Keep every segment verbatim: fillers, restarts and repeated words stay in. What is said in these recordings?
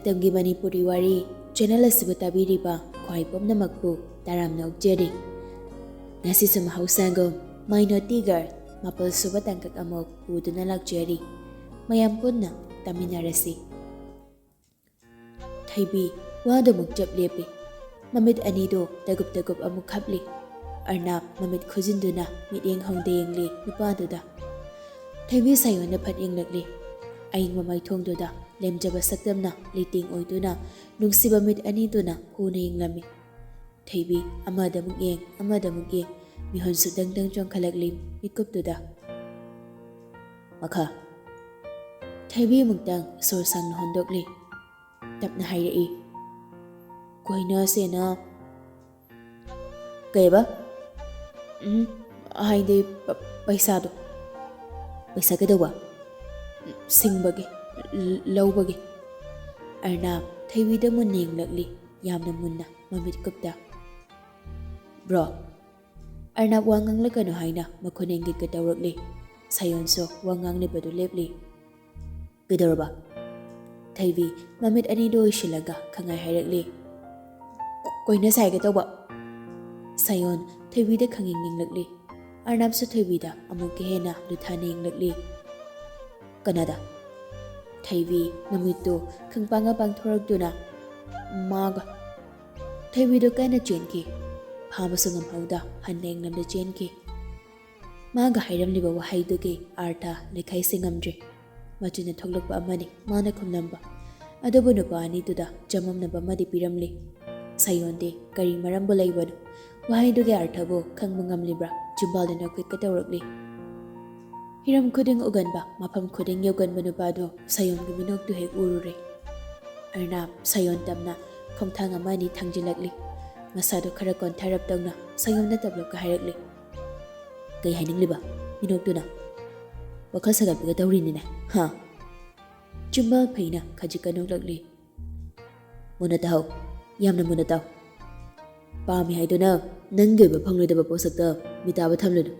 ꯃꯇꯝꯒꯤ ꯃꯅꯤꯄꯨꯔꯤ ꯋꯥꯔꯤ ꯆꯦꯅꯦꯜ ꯑꯁꯤꯕꯨ ꯇꯥꯕꯤꯔꯤꯕ ꯈ꯭ꯋꯥꯏ ꯄꯨꯝꯅꯃꯛꯄꯨ ꯇꯔꯥꯝꯅ ꯑꯣꯛꯆꯔꯤ꯫ ꯉꯁꯤꯁꯨ ꯃꯍꯧꯁꯥꯒꯨꯝ My Naughty Girl ꯃꯥꯄꯜ ꯁꯨꯕ ꯇꯥꯡꯀꯛ ꯑꯃꯨꯛ ꯄꯨꯗꯨꯅ ꯂꯥꯛꯆꯔꯤ꯫ ꯃꯌꯥꯝ ꯄꯨꯟꯅ ꯇꯥꯃꯤꯟꯅꯔꯁꯤ꯫ ꯊꯣꯏꯕꯤ ꯋꯥꯗꯨꯃꯨꯛ ꯆꯞ ꯂꯦꯞꯄꯤ꯫ ꯃꯃꯤꯠ ꯑꯅꯤꯗꯣ ꯇꯒꯨꯞ ꯇꯒꯨꯞ ꯑꯃꯨꯛ ꯈꯞꯂꯤ꯫ ꯑꯔꯅꯥꯞ ꯃꯃꯤꯠ ꯈꯨꯖꯤꯟꯗꯨꯅ ꯃꯤꯠꯌꯦꯡ ꯍꯣꯡꯗ ꯌꯦꯡꯂꯤ ꯅꯨꯄꯥꯗꯨꯗ꯫ ꯊꯣꯏꯕꯤ ꯁꯥꯌꯣꯟꯅ ꯐꯠ ꯌꯦꯡꯂꯛꯂꯤ꯫ ꯑꯏꯪꯕ ꯃꯥꯏꯊꯣꯡꯗꯨꯗ ꯂꯦꯝꯖꯕ ꯁꯛꯇꯝꯅ ꯂꯩꯇꯦꯡ ꯑꯣꯏꯗꯨꯅ ꯅꯨꯡꯁꯤꯕ ꯃꯤꯠ ꯑꯅꯤꯗꯨꯅ ꯍꯨꯅ ꯌꯦꯡꯂꯝꯃꯤ꯫ ꯊꯣꯏꯕꯤ ꯑꯃꯗꯃꯨꯛ ꯌꯦꯡ, ꯑꯃꯗꯃꯨꯛ ꯌꯦꯡ, ꯃꯤꯍꯨꯟꯁꯨ ꯗꯪ ꯗꯪ ꯆꯣꯡꯈꯠꯂꯛꯂꯤ ꯃꯤꯀꯨꯞꯇꯨꯗ꯫ "ꯃꯈꯥ?" ꯊꯣꯏꯕꯤ ꯑꯃꯨꯛꯇꯪ ꯁꯣꯔ ꯁꯥꯡꯅ ꯍꯣꯟꯗꯣꯛꯂꯤ꯫ ꯇꯞꯅ ꯍꯥꯏꯔꯛꯏ, "ꯀꯣꯏꯅꯁꯦꯅ"꯫ "ꯀꯩꯕ?" "ꯎꯝ, ꯍꯥꯏꯗꯤ ꯄ-, ꯄꯩꯁꯥꯗꯣ"꯫ "ꯄꯩꯁꯥ ꯀꯩꯗꯧꯕ?" "ꯁꯤꯡꯕꯒꯤ, ꯂ-, ꯂꯧꯕꯒꯤ"꯫ ꯑꯔꯅꯥꯞ ꯊꯣꯏꯕꯤꯗ ꯃꯨꯟꯅ ꯌꯦꯡꯂꯛꯂꯤ, ꯌꯥꯝꯅ ꯃꯨꯟꯅ, ꯃꯃꯤꯠ ꯀꯨꯞꯇ꯫ "ꯕ꯭ꯔꯣ"꯫ ꯑꯔꯅꯥꯞ ꯋꯥ ꯉꯥꯡꯂꯛꯀꯅꯨ ꯍꯥꯏꯅ ꯃꯈꯨꯠꯅ ꯏꯪꯒꯤꯠꯀ ꯇꯧꯔꯛꯂꯤ꯫ ꯁꯥꯌꯣꯟꯁꯨ ꯋꯥ ꯉꯥꯡꯂꯤꯕꯗꯨ ꯂꯦꯞꯂꯤ꯫ "ꯀꯩꯗꯧꯔꯕ?" ꯊꯣꯏꯕꯤ ꯃꯃꯤꯠ ꯑꯅꯤꯗꯨ ꯑꯣꯏꯁꯤꯜꯂꯒ ꯈꯪꯍꯥꯏ ꯍꯥꯏꯔꯛꯂꯤ꯫ "ꯀꯣꯏꯅꯁꯦ ꯍꯥꯏꯒꯦ ꯇꯧꯕ"꯫ ꯁꯥꯌꯣꯟ ꯊꯣꯏꯕꯤꯗ ꯈꯪꯌꯦꯡ ꯌꯦꯡꯂꯛꯂꯤ꯫ ꯑꯔꯅꯥꯞꯁꯨ ꯊꯣꯏꯕꯤꯗ ꯑꯃꯨꯛꯀ ꯍꯦꯟꯅ ꯂꯨꯊꯥꯅ ꯌꯦꯡꯂꯛꯂꯤ꯫ "ꯀꯅꯥꯗ?" ꯊꯣꯏꯕꯤ ꯃꯃꯤꯠꯇꯨ ꯈꯪꯄꯥꯡ ꯑꯄꯥꯡ ꯊꯣꯔꯛꯇꯨꯅ, "ꯃꯥꯒ"꯫ ꯊꯣꯏꯕꯤꯗꯨ ꯀꯟꯅ ꯆꯦꯟꯈꯤ꯫ ꯐꯥꯕꯁꯨ ꯉꯝꯍꯧꯗ ꯍꯟꯅ ꯏꯪꯂꯝꯗ ꯆꯦꯟꯈꯤ꯫ ꯃꯥꯒ ꯍꯥꯏꯔꯝꯂꯤꯕ ꯋꯥꯍꯩꯗꯨꯒꯤ ꯑꯥꯔꯊ ꯂꯩꯈꯥꯏ ꯁꯦꯡꯉꯝꯗ꯭ꯔꯦ꯫ ꯃꯆꯤꯟꯅ ꯊꯣꯛꯂꯛꯄ ꯑꯃꯅꯤ ꯃꯥꯅ ꯈꯨꯝꯂꯝꯕ꯫ ꯑꯗꯨꯕꯨ ꯅꯨꯄꯥ ꯑꯅꯤꯗꯨꯗ ꯆꯃꯝꯅꯕ ꯑꯃꯗꯤ ꯄꯤꯔꯝꯂꯤ꯫ ꯁꯥꯌꯣꯟꯗꯤ ꯀꯔꯤ ꯃꯔꯝꯕꯨ ꯂꯩꯕꯅꯣ? ꯋꯥꯍꯩꯗꯨꯒꯤ ꯑꯥꯔꯊꯕꯨ ꯈꯪꯕ ꯉꯝꯂꯤꯕ꯭ꯔꯥ? ꯆꯤꯝꯕꯥꯜꯗ ꯅꯣꯛꯐꯦꯠꯀ ꯇꯧꯔꯛꯂꯤ꯫ ꯍꯤꯔꯝ ꯈꯨꯗꯤꯡ ꯎꯒꯟꯕ, ꯃꯐꯝ ꯈꯨꯗꯤꯡ ꯌꯧꯒꯟꯕ ꯅꯨꯄꯥꯗꯨ ꯁꯥꯌꯣꯟꯒꯤ ꯃꯤꯅꯣꯛꯇꯨ ꯍꯦꯛ ꯎꯔꯨꯔꯦ꯫ ꯑꯔꯅꯥꯞ ꯁꯥꯌꯣꯟ ꯇꯝꯅ ꯈꯣꯡꯊꯥꯡ ꯑꯃ ꯑꯅꯤ ꯊꯥꯡꯖꯤꯜꯂꯛꯂꯤ꯫ ꯃꯁꯥꯗꯨ ꯈꯔ ꯀꯣꯟꯊꯔꯞ ꯇꯧꯅ ꯁꯥꯌꯣꯟꯗ ꯇꯞꯂꯞꯀ ꯍꯥꯏꯔꯛꯂꯤ꯫ "ꯀꯩ ꯍꯥꯏꯅꯤꯡꯂꯤꯕ? ꯃꯤꯅꯣꯛꯇꯨꯅ ꯋꯥꯈꯜ ꯁꯥꯒꯠꯄꯤꯒ ꯇꯧꯔꯤꯅꯤꯅꯦ, ꯍꯥ?" ꯆꯤꯝꯕꯥꯜ ꯐꯩꯅ ꯈꯖꯤꯛꯀ ꯅꯣꯛꯂꯛꯂꯤ꯫ "ꯃꯨꯟꯅ ꯇꯥꯍꯧ, ꯌꯥꯝꯅ ꯃꯨꯟꯅ ꯇꯥꯎ꯫ ꯄꯥꯝꯃꯤ ꯍꯥꯏꯗꯨꯅ ꯅꯪꯒꯤ ꯑꯣꯏꯕ ꯐꯪꯂꯣꯏꯗꯕ ꯄꯣꯠꯁꯛꯇ ꯃꯤꯇꯥꯕ ꯊꯝꯂꯨꯅꯨ꯫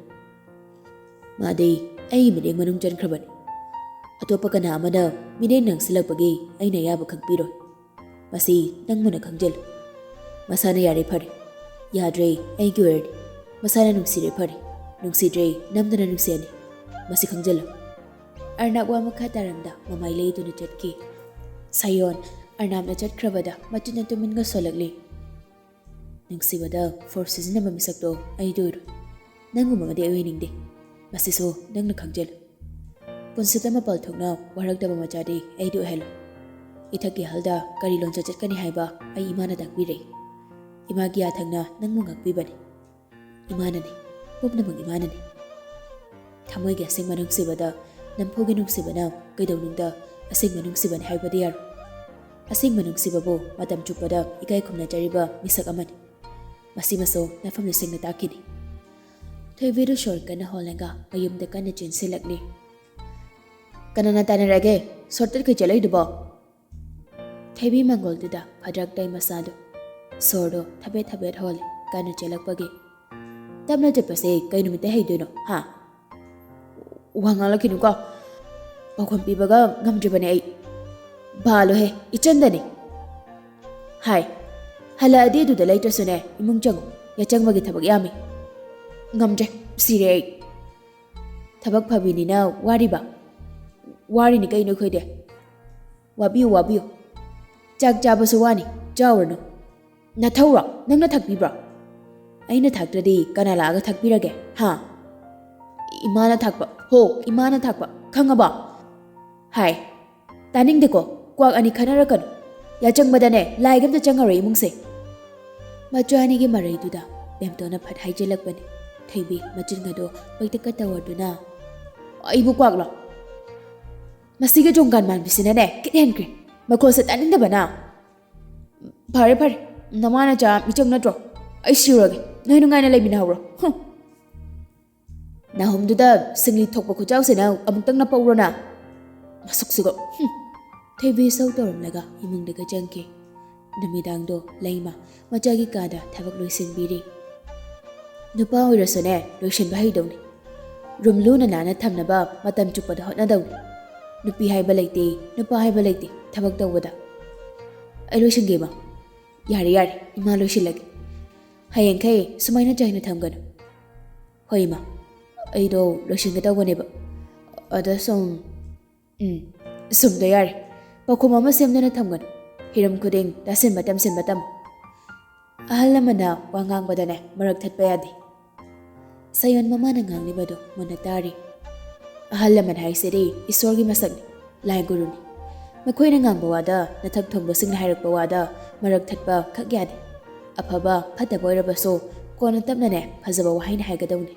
ꯃꯥꯗꯤ ꯑꯩꯒꯤ ꯃꯤꯠꯌꯦꯡ ꯃꯅꯨꯡ ꯆꯟꯈ꯭ꯔꯕꯅꯤ꯫ ꯑꯇꯣꯞꯄ ꯀꯅꯥ ꯑꯃꯅ ꯃꯤꯠꯌꯦꯡ ꯅꯪꯁꯤꯜꯂꯛꯄꯒꯤ ꯑꯩꯅ ꯑꯌꯥꯕ ꯈꯪꯕꯤꯔꯣꯏ꯫ ꯃꯁꯤ ꯅꯪ ꯃꯨꯟꯅ ꯈꯪꯖꯤꯜꯂꯨ꯫ ꯃꯁꯥꯅ ꯌꯥꯔꯦ ꯐꯔꯦ, ꯌꯥꯗ꯭ꯔꯦ ꯑꯩꯒꯤ ꯑꯣꯏꯔꯗꯤ, ꯃꯁꯥꯅ ꯅꯨꯡꯁꯤꯔꯦ ꯐꯔꯦ, ꯅꯨꯡꯁꯤꯗ꯭ꯔꯦ ꯅꯝꯗꯅ ꯅꯨꯡꯁꯤꯔꯅꯤ꯫ ꯃꯁꯤ ꯈꯪꯖꯤꯜꯂꯨ꯫ ꯑꯔꯅꯥꯞ ꯋꯥ ꯃꯈꯥ ꯇꯥꯔꯝꯗ ꯃꯃꯥꯏ ꯂꯩꯗꯨꯅ ꯆꯠꯈꯤ꯫ ꯁꯥꯌꯣꯟ ꯑꯔꯅꯥꯞꯅ ꯆꯠꯈ꯭ꯔꯕꯗ ꯃꯆꯤꯟꯅ ꯇꯨꯃꯤꯟꯒ ꯁꯣꯜꯂꯛꯂꯤ꯫ ꯅꯨꯡꯁꯤꯕꯗ ꯐꯣꯔꯁ ꯁꯤꯖꯤꯟꯅꯕ ꯃꯤꯁꯛꯇꯣ ꯑꯩꯗꯤ ꯑꯣꯏꯔꯣꯏ꯫ ꯅꯪꯒꯨꯝꯕ ꯑꯃꯗꯤ ꯑꯩ ꯑꯣꯏꯅꯤꯡꯗꯦ꯫ ꯃꯁꯤꯁꯨ ꯅꯪꯅ ꯈꯪꯖꯤꯜꯂꯨ꯫ ꯄꯨꯟꯁꯤꯗ ꯃꯄꯥꯜ ꯊꯣꯛꯅ ꯋꯥꯔꯛꯇꯕ ꯃꯆꯥꯗꯤ ꯑꯩꯗꯤ ꯑꯣꯏꯍꯜꯂꯣꯏ꯫ ꯏꯊꯛꯀꯤ ꯑꯍꯜꯗ ꯀꯔꯤ ꯂꯣꯟꯆꯠ ꯆꯠꯀꯅꯤ ꯍꯥꯏꯕ ꯑꯩ ꯏꯃꯥꯅ ꯇꯥꯛꯄꯤꯔꯦ꯫ ꯏꯃꯥꯒꯤ ꯌꯥꯊꯪꯅ ꯅꯪꯕꯨ ꯉꯥꯛꯄꯤꯕꯅꯤ꯫ ꯏꯃꯥꯅꯅꯤ, ꯄꯨꯝꯅꯃꯛ ꯏꯃꯥꯅꯅꯤ꯫ ꯊꯃꯣꯏꯒꯤ ꯑꯁꯦꯡꯕ ꯅꯨꯡꯁꯤꯕꯗ ꯅꯝꯐꯨꯒꯤ ꯅꯨꯡꯁꯤꯕꯅ ꯀꯩꯗꯧꯅꯨꯡꯗ ꯑꯁꯦꯡꯕ ꯅꯨꯡꯁꯤꯕꯅꯤ ꯍꯥꯏꯕꯗꯤ ꯌꯥꯔꯣꯏ꯫ ꯑꯁꯦꯡꯕ ꯅꯨꯡꯁꯤꯕꯕꯨ ꯃꯇꯝ ꯆꯨꯞꯄꯗ ꯏꯀꯥꯏ ꯈꯨꯝꯅꯖꯔꯤꯕ ꯃꯤꯁꯛ ꯑꯃꯅꯤ꯫ ꯃꯁꯤꯃꯁꯨ ꯅꯐꯝꯗ ꯁꯦꯡꯅ ꯇꯥꯛꯈꯤꯅꯤ꯫ ꯊꯣꯏꯕꯤꯗꯨ ꯁꯣꯔ ꯀꯟꯅ ꯍꯣꯜꯂꯒ ꯃꯌꯨꯝꯗ ꯀꯟꯅ ꯆꯦꯟꯁꯤꯜꯂꯛꯂꯤ꯫ "ꯀꯅꯥꯅ ꯇꯥꯟꯅꯔꯒꯦ? ꯁꯣꯔ ꯇꯠꯈꯩ ꯆꯦꯜꯂꯛꯏꯗꯨꯕꯣ?" ꯊꯣꯏꯕꯤ ꯃꯪꯒꯣꯜꯗꯨꯗ ꯐꯗ꯭ꯔꯛ ꯇꯩ ꯃꯁꯥꯗꯨ꯫ ꯁꯣꯔꯗꯣ ꯊꯕꯦꯠ ꯊꯕꯦꯠ ꯍꯣꯜꯂꯤ ꯀꯟꯅ ꯆꯦꯜꯂꯛꯄꯒꯤ꯫ "ꯇꯞꯅ ꯆꯠꯄꯁꯦ ꯀꯩ ꯅꯨꯃꯤꯠꯇ ꯍꯩꯗꯣꯏꯅꯣ, ꯍꯥ?" "ꯋꯥ ꯉꯥꯡꯂꯛꯈꯤꯅꯨꯀꯣ꯫ ꯄꯥꯎꯈꯨꯝ ꯄꯤꯕꯒ ꯉꯝꯗ꯭ꯔꯤꯕꯅꯦ ꯑꯩ꯫ ꯕꯥꯂꯣꯍꯦ, ꯏꯆꯟꯗꯅꯤ꯫ ꯍꯥꯏ, ꯍꯜꯂꯛꯑꯗꯤ ꯑꯗꯨꯗ ꯂꯩꯇ꯭ꯔꯁꯨꯅꯦ, ꯏꯃꯨꯡ ꯆꯪꯉꯨ꯫ ꯌꯥꯆꯪꯕꯒꯤ ꯊꯕꯛ ꯌꯥꯝꯃꯤ꯫ ꯉꯝꯗ꯭ꯔꯦ, ꯁꯤꯔꯦ ꯑꯩ꯫ ꯊꯕꯛ ꯐꯕꯤꯅꯤꯅ ꯋꯥꯔꯤꯕ?" "ꯋꯥꯔꯤꯅꯤ ꯀꯩꯅꯣ ꯑꯩꯈꯣꯏꯗꯤ꯫ ꯋꯥꯕꯤꯌꯨ, ꯋꯥꯕꯤꯌꯨ꯫ ꯆꯥꯛ ꯆꯥꯕꯁꯨ ꯋꯥꯅꯤ, ꯆꯥꯎꯔꯅꯨ꯫ ꯅꯊꯧꯔꯣ? ꯅꯪꯅ ꯊꯥꯛꯄꯤꯕ꯭ꯔꯣ?" "ꯑꯩꯅ ꯊꯥꯛꯇ꯭ꯔꯗꯤ ꯀꯅꯥ ꯂꯥꯛꯑꯒ ꯊꯥꯛꯄꯤꯔꯒꯦ, ꯍꯥ?" "ꯏꯃꯥꯅ ꯊꯥꯛꯄ꯫ ꯍꯣ, ꯏꯃꯥꯅ ꯊꯥꯛꯄ꯫ ꯈꯪꯉꯕꯣ?" ꯍꯥꯏ꯫ "ꯇꯥꯅꯤꯡꯗꯦꯀꯣ, ꯀ꯭ꯋꯥꯛ ꯑꯅꯤ ꯈꯟꯅꯔꯛꯀꯅꯨ꯫ ꯌꯥꯆꯪꯕꯗꯅꯦ ꯂꯥꯏꯒ ꯑꯝꯇ ꯆꯪꯉꯔꯣꯏ ꯏꯃꯨꯡꯁꯦ꯫" ꯃꯆꯥ ꯑꯅꯤꯒꯤ ꯃꯔꯩꯗꯨꯗ ꯕꯦꯝꯇꯣꯟꯅ ꯐꯠ ꯍꯥꯏꯖꯤꯜꯂꯛꯄꯅꯤ꯫ ꯊꯣꯏꯕꯤ ꯃꯆꯤꯟꯒꯗꯣ ꯄꯩꯇꯛꯀ ꯇꯧꯔꯗꯨꯅ, "ꯑꯩꯕꯨ ꯀ꯭ꯋꯥꯛꯂꯣ? ꯃꯁꯤꯒꯤ ꯖꯣꯡꯒꯥꯟ ꯃꯥꯟꯕꯤꯁꯤꯅꯅꯦ ꯈꯤꯠ ꯍꯦꯟꯈ꯭ꯔꯦ꯫ ꯃꯈꯣꯜꯁꯦ ꯇꯥꯅꯤꯡꯗꯕꯅ꯫" "ꯐꯔꯦ, ꯐꯔꯦ, ꯅꯃꯥ ꯅꯆꯥ ꯃꯤꯆꯪ ꯅꯠꯇ꯭ꯔꯣ? ꯑꯩ ꯁꯤꯔꯨꯔꯒꯦ, ꯅꯣꯏ ꯅꯨꯡꯉꯥꯏꯅ ꯂꯩꯃꯤꯟꯅꯍꯧꯔꯣ꯫ ꯍꯨꯝ꯫ ꯅꯥꯍꯨꯝꯗꯨꯗ ꯁꯤꯡꯂꯤ ꯊꯣꯛꯄ ꯈꯨꯆꯥꯎꯁꯤꯅ ꯑꯃꯨꯛꯇꯪ ꯅꯄꯧꯔꯣꯅ꯫ ꯃꯁꯛꯁꯤꯒ, ꯍꯨꯝ꯫" ꯊꯣꯏꯕꯤ ꯁꯧ ꯇꯧꯔꯝꯂꯒ ꯏꯃꯨꯡꯗꯒ ꯆꯪꯈꯤ꯫ ꯅꯨꯃꯤꯗꯥꯡꯗꯣ ꯂꯩꯃ ꯃꯆꯥꯒꯤ ꯀꯥꯗ ꯊꯕꯛ ꯂꯣꯏꯁꯤꯟꯕꯤꯔꯤ꯫ ꯅꯨꯄꯥ ꯑꯣꯏꯔꯁꯨꯅꯦ, ꯂꯣꯏꯁꯤꯟꯕ ꯍꯩꯗꯧꯅꯤ꯫ ꯔꯨꯝ ꯂꯨꯅ ꯅꯥꯟꯅ ꯊꯝꯅꯕ ꯃꯇꯝ ꯆꯨꯞꯄꯗ ꯍꯣꯠꯅꯗꯧꯅꯤ꯫ ꯅꯨꯄꯤ ꯍꯥꯏꯕ ꯂꯩꯇꯦ, ꯅꯨꯄꯥ ꯍꯥꯏꯕ ꯂꯩꯇꯦ ꯊꯕꯛ ꯇꯧꯕꯗ꯫ ꯑꯩ ꯂꯣꯏꯁꯤꯟꯒꯦ, ꯏꯃꯥ꯫ ꯌꯥꯔꯦ, ꯌꯥꯔꯦ, ꯏꯃꯥ ꯂꯣꯏꯁꯤꯜꯂꯒꯦ꯫ ꯍꯌꯦꯡꯈꯩ ꯁꯨꯃꯥꯏꯅ ꯆꯥꯏꯅ ꯊꯝꯒꯅꯨ꯫ ꯍꯣꯏ, ꯏꯃꯥ꯫ ꯑꯩꯗꯣ ꯂꯣꯏꯁꯤꯟꯒꯦ ꯇꯧꯕꯅꯦꯕ꯫ ꯑꯗ ꯁꯨꯝ, ꯎꯝ, ꯁꯨꯝꯗꯣ ꯌꯥꯔꯦ꯫ ꯄꯥꯎꯈꯨꯝ ꯑꯃ ꯁꯦꯝꯗꯅ ꯊꯝꯒꯅꯨ꯫ ꯍꯤꯔꯝ ꯈꯨꯗꯤꯡ ꯇꯥꯁꯤꯟꯕ ꯇꯝꯁꯤꯟꯕ ꯇꯝꯃꯨ꯫ ꯑꯍꯜ ꯂꯃꯟꯅ ꯋꯥ ꯉꯥꯡꯕꯗꯅꯦ ꯃꯔꯛ ꯊꯠꯄ ꯌꯥꯗꯦ꯫ ꯁꯌꯣꯟ ꯃꯃꯥꯅ ꯉꯥꯡꯂꯤꯕꯗꯨ ꯃꯨꯟꯅ ꯇꯥꯔꯤ꯫ ꯑꯍꯜ ꯂꯃꯟ ꯍꯥꯏꯁꯤꯗꯤ ꯏꯁꯣꯔꯒꯤ ꯃꯁꯛꯅꯤ, ꯂꯥꯏ ꯒꯨꯔꯨꯅꯤ꯫ ꯃꯈꯣꯏꯅ ꯉꯥꯡꯕ ꯋꯥꯗ, ꯅꯊꯛ ꯊꯣꯡꯕꯁꯤꯡꯅ ꯍꯥꯏꯔꯛꯄ ꯋꯥꯗ ꯃꯔꯛ ꯊꯠꯄ ꯈꯛ ꯌꯥꯗꯦ꯫ ꯑꯐꯕ ꯐꯠꯇꯕ ꯑꯣꯏꯔꯕꯁꯨ ꯀꯣꯟꯅ ꯇꯞꯅꯅꯦ ꯐꯖꯕ ꯋꯥꯍꯩꯅ ꯍꯥꯏꯒꯗꯧꯅꯤ꯫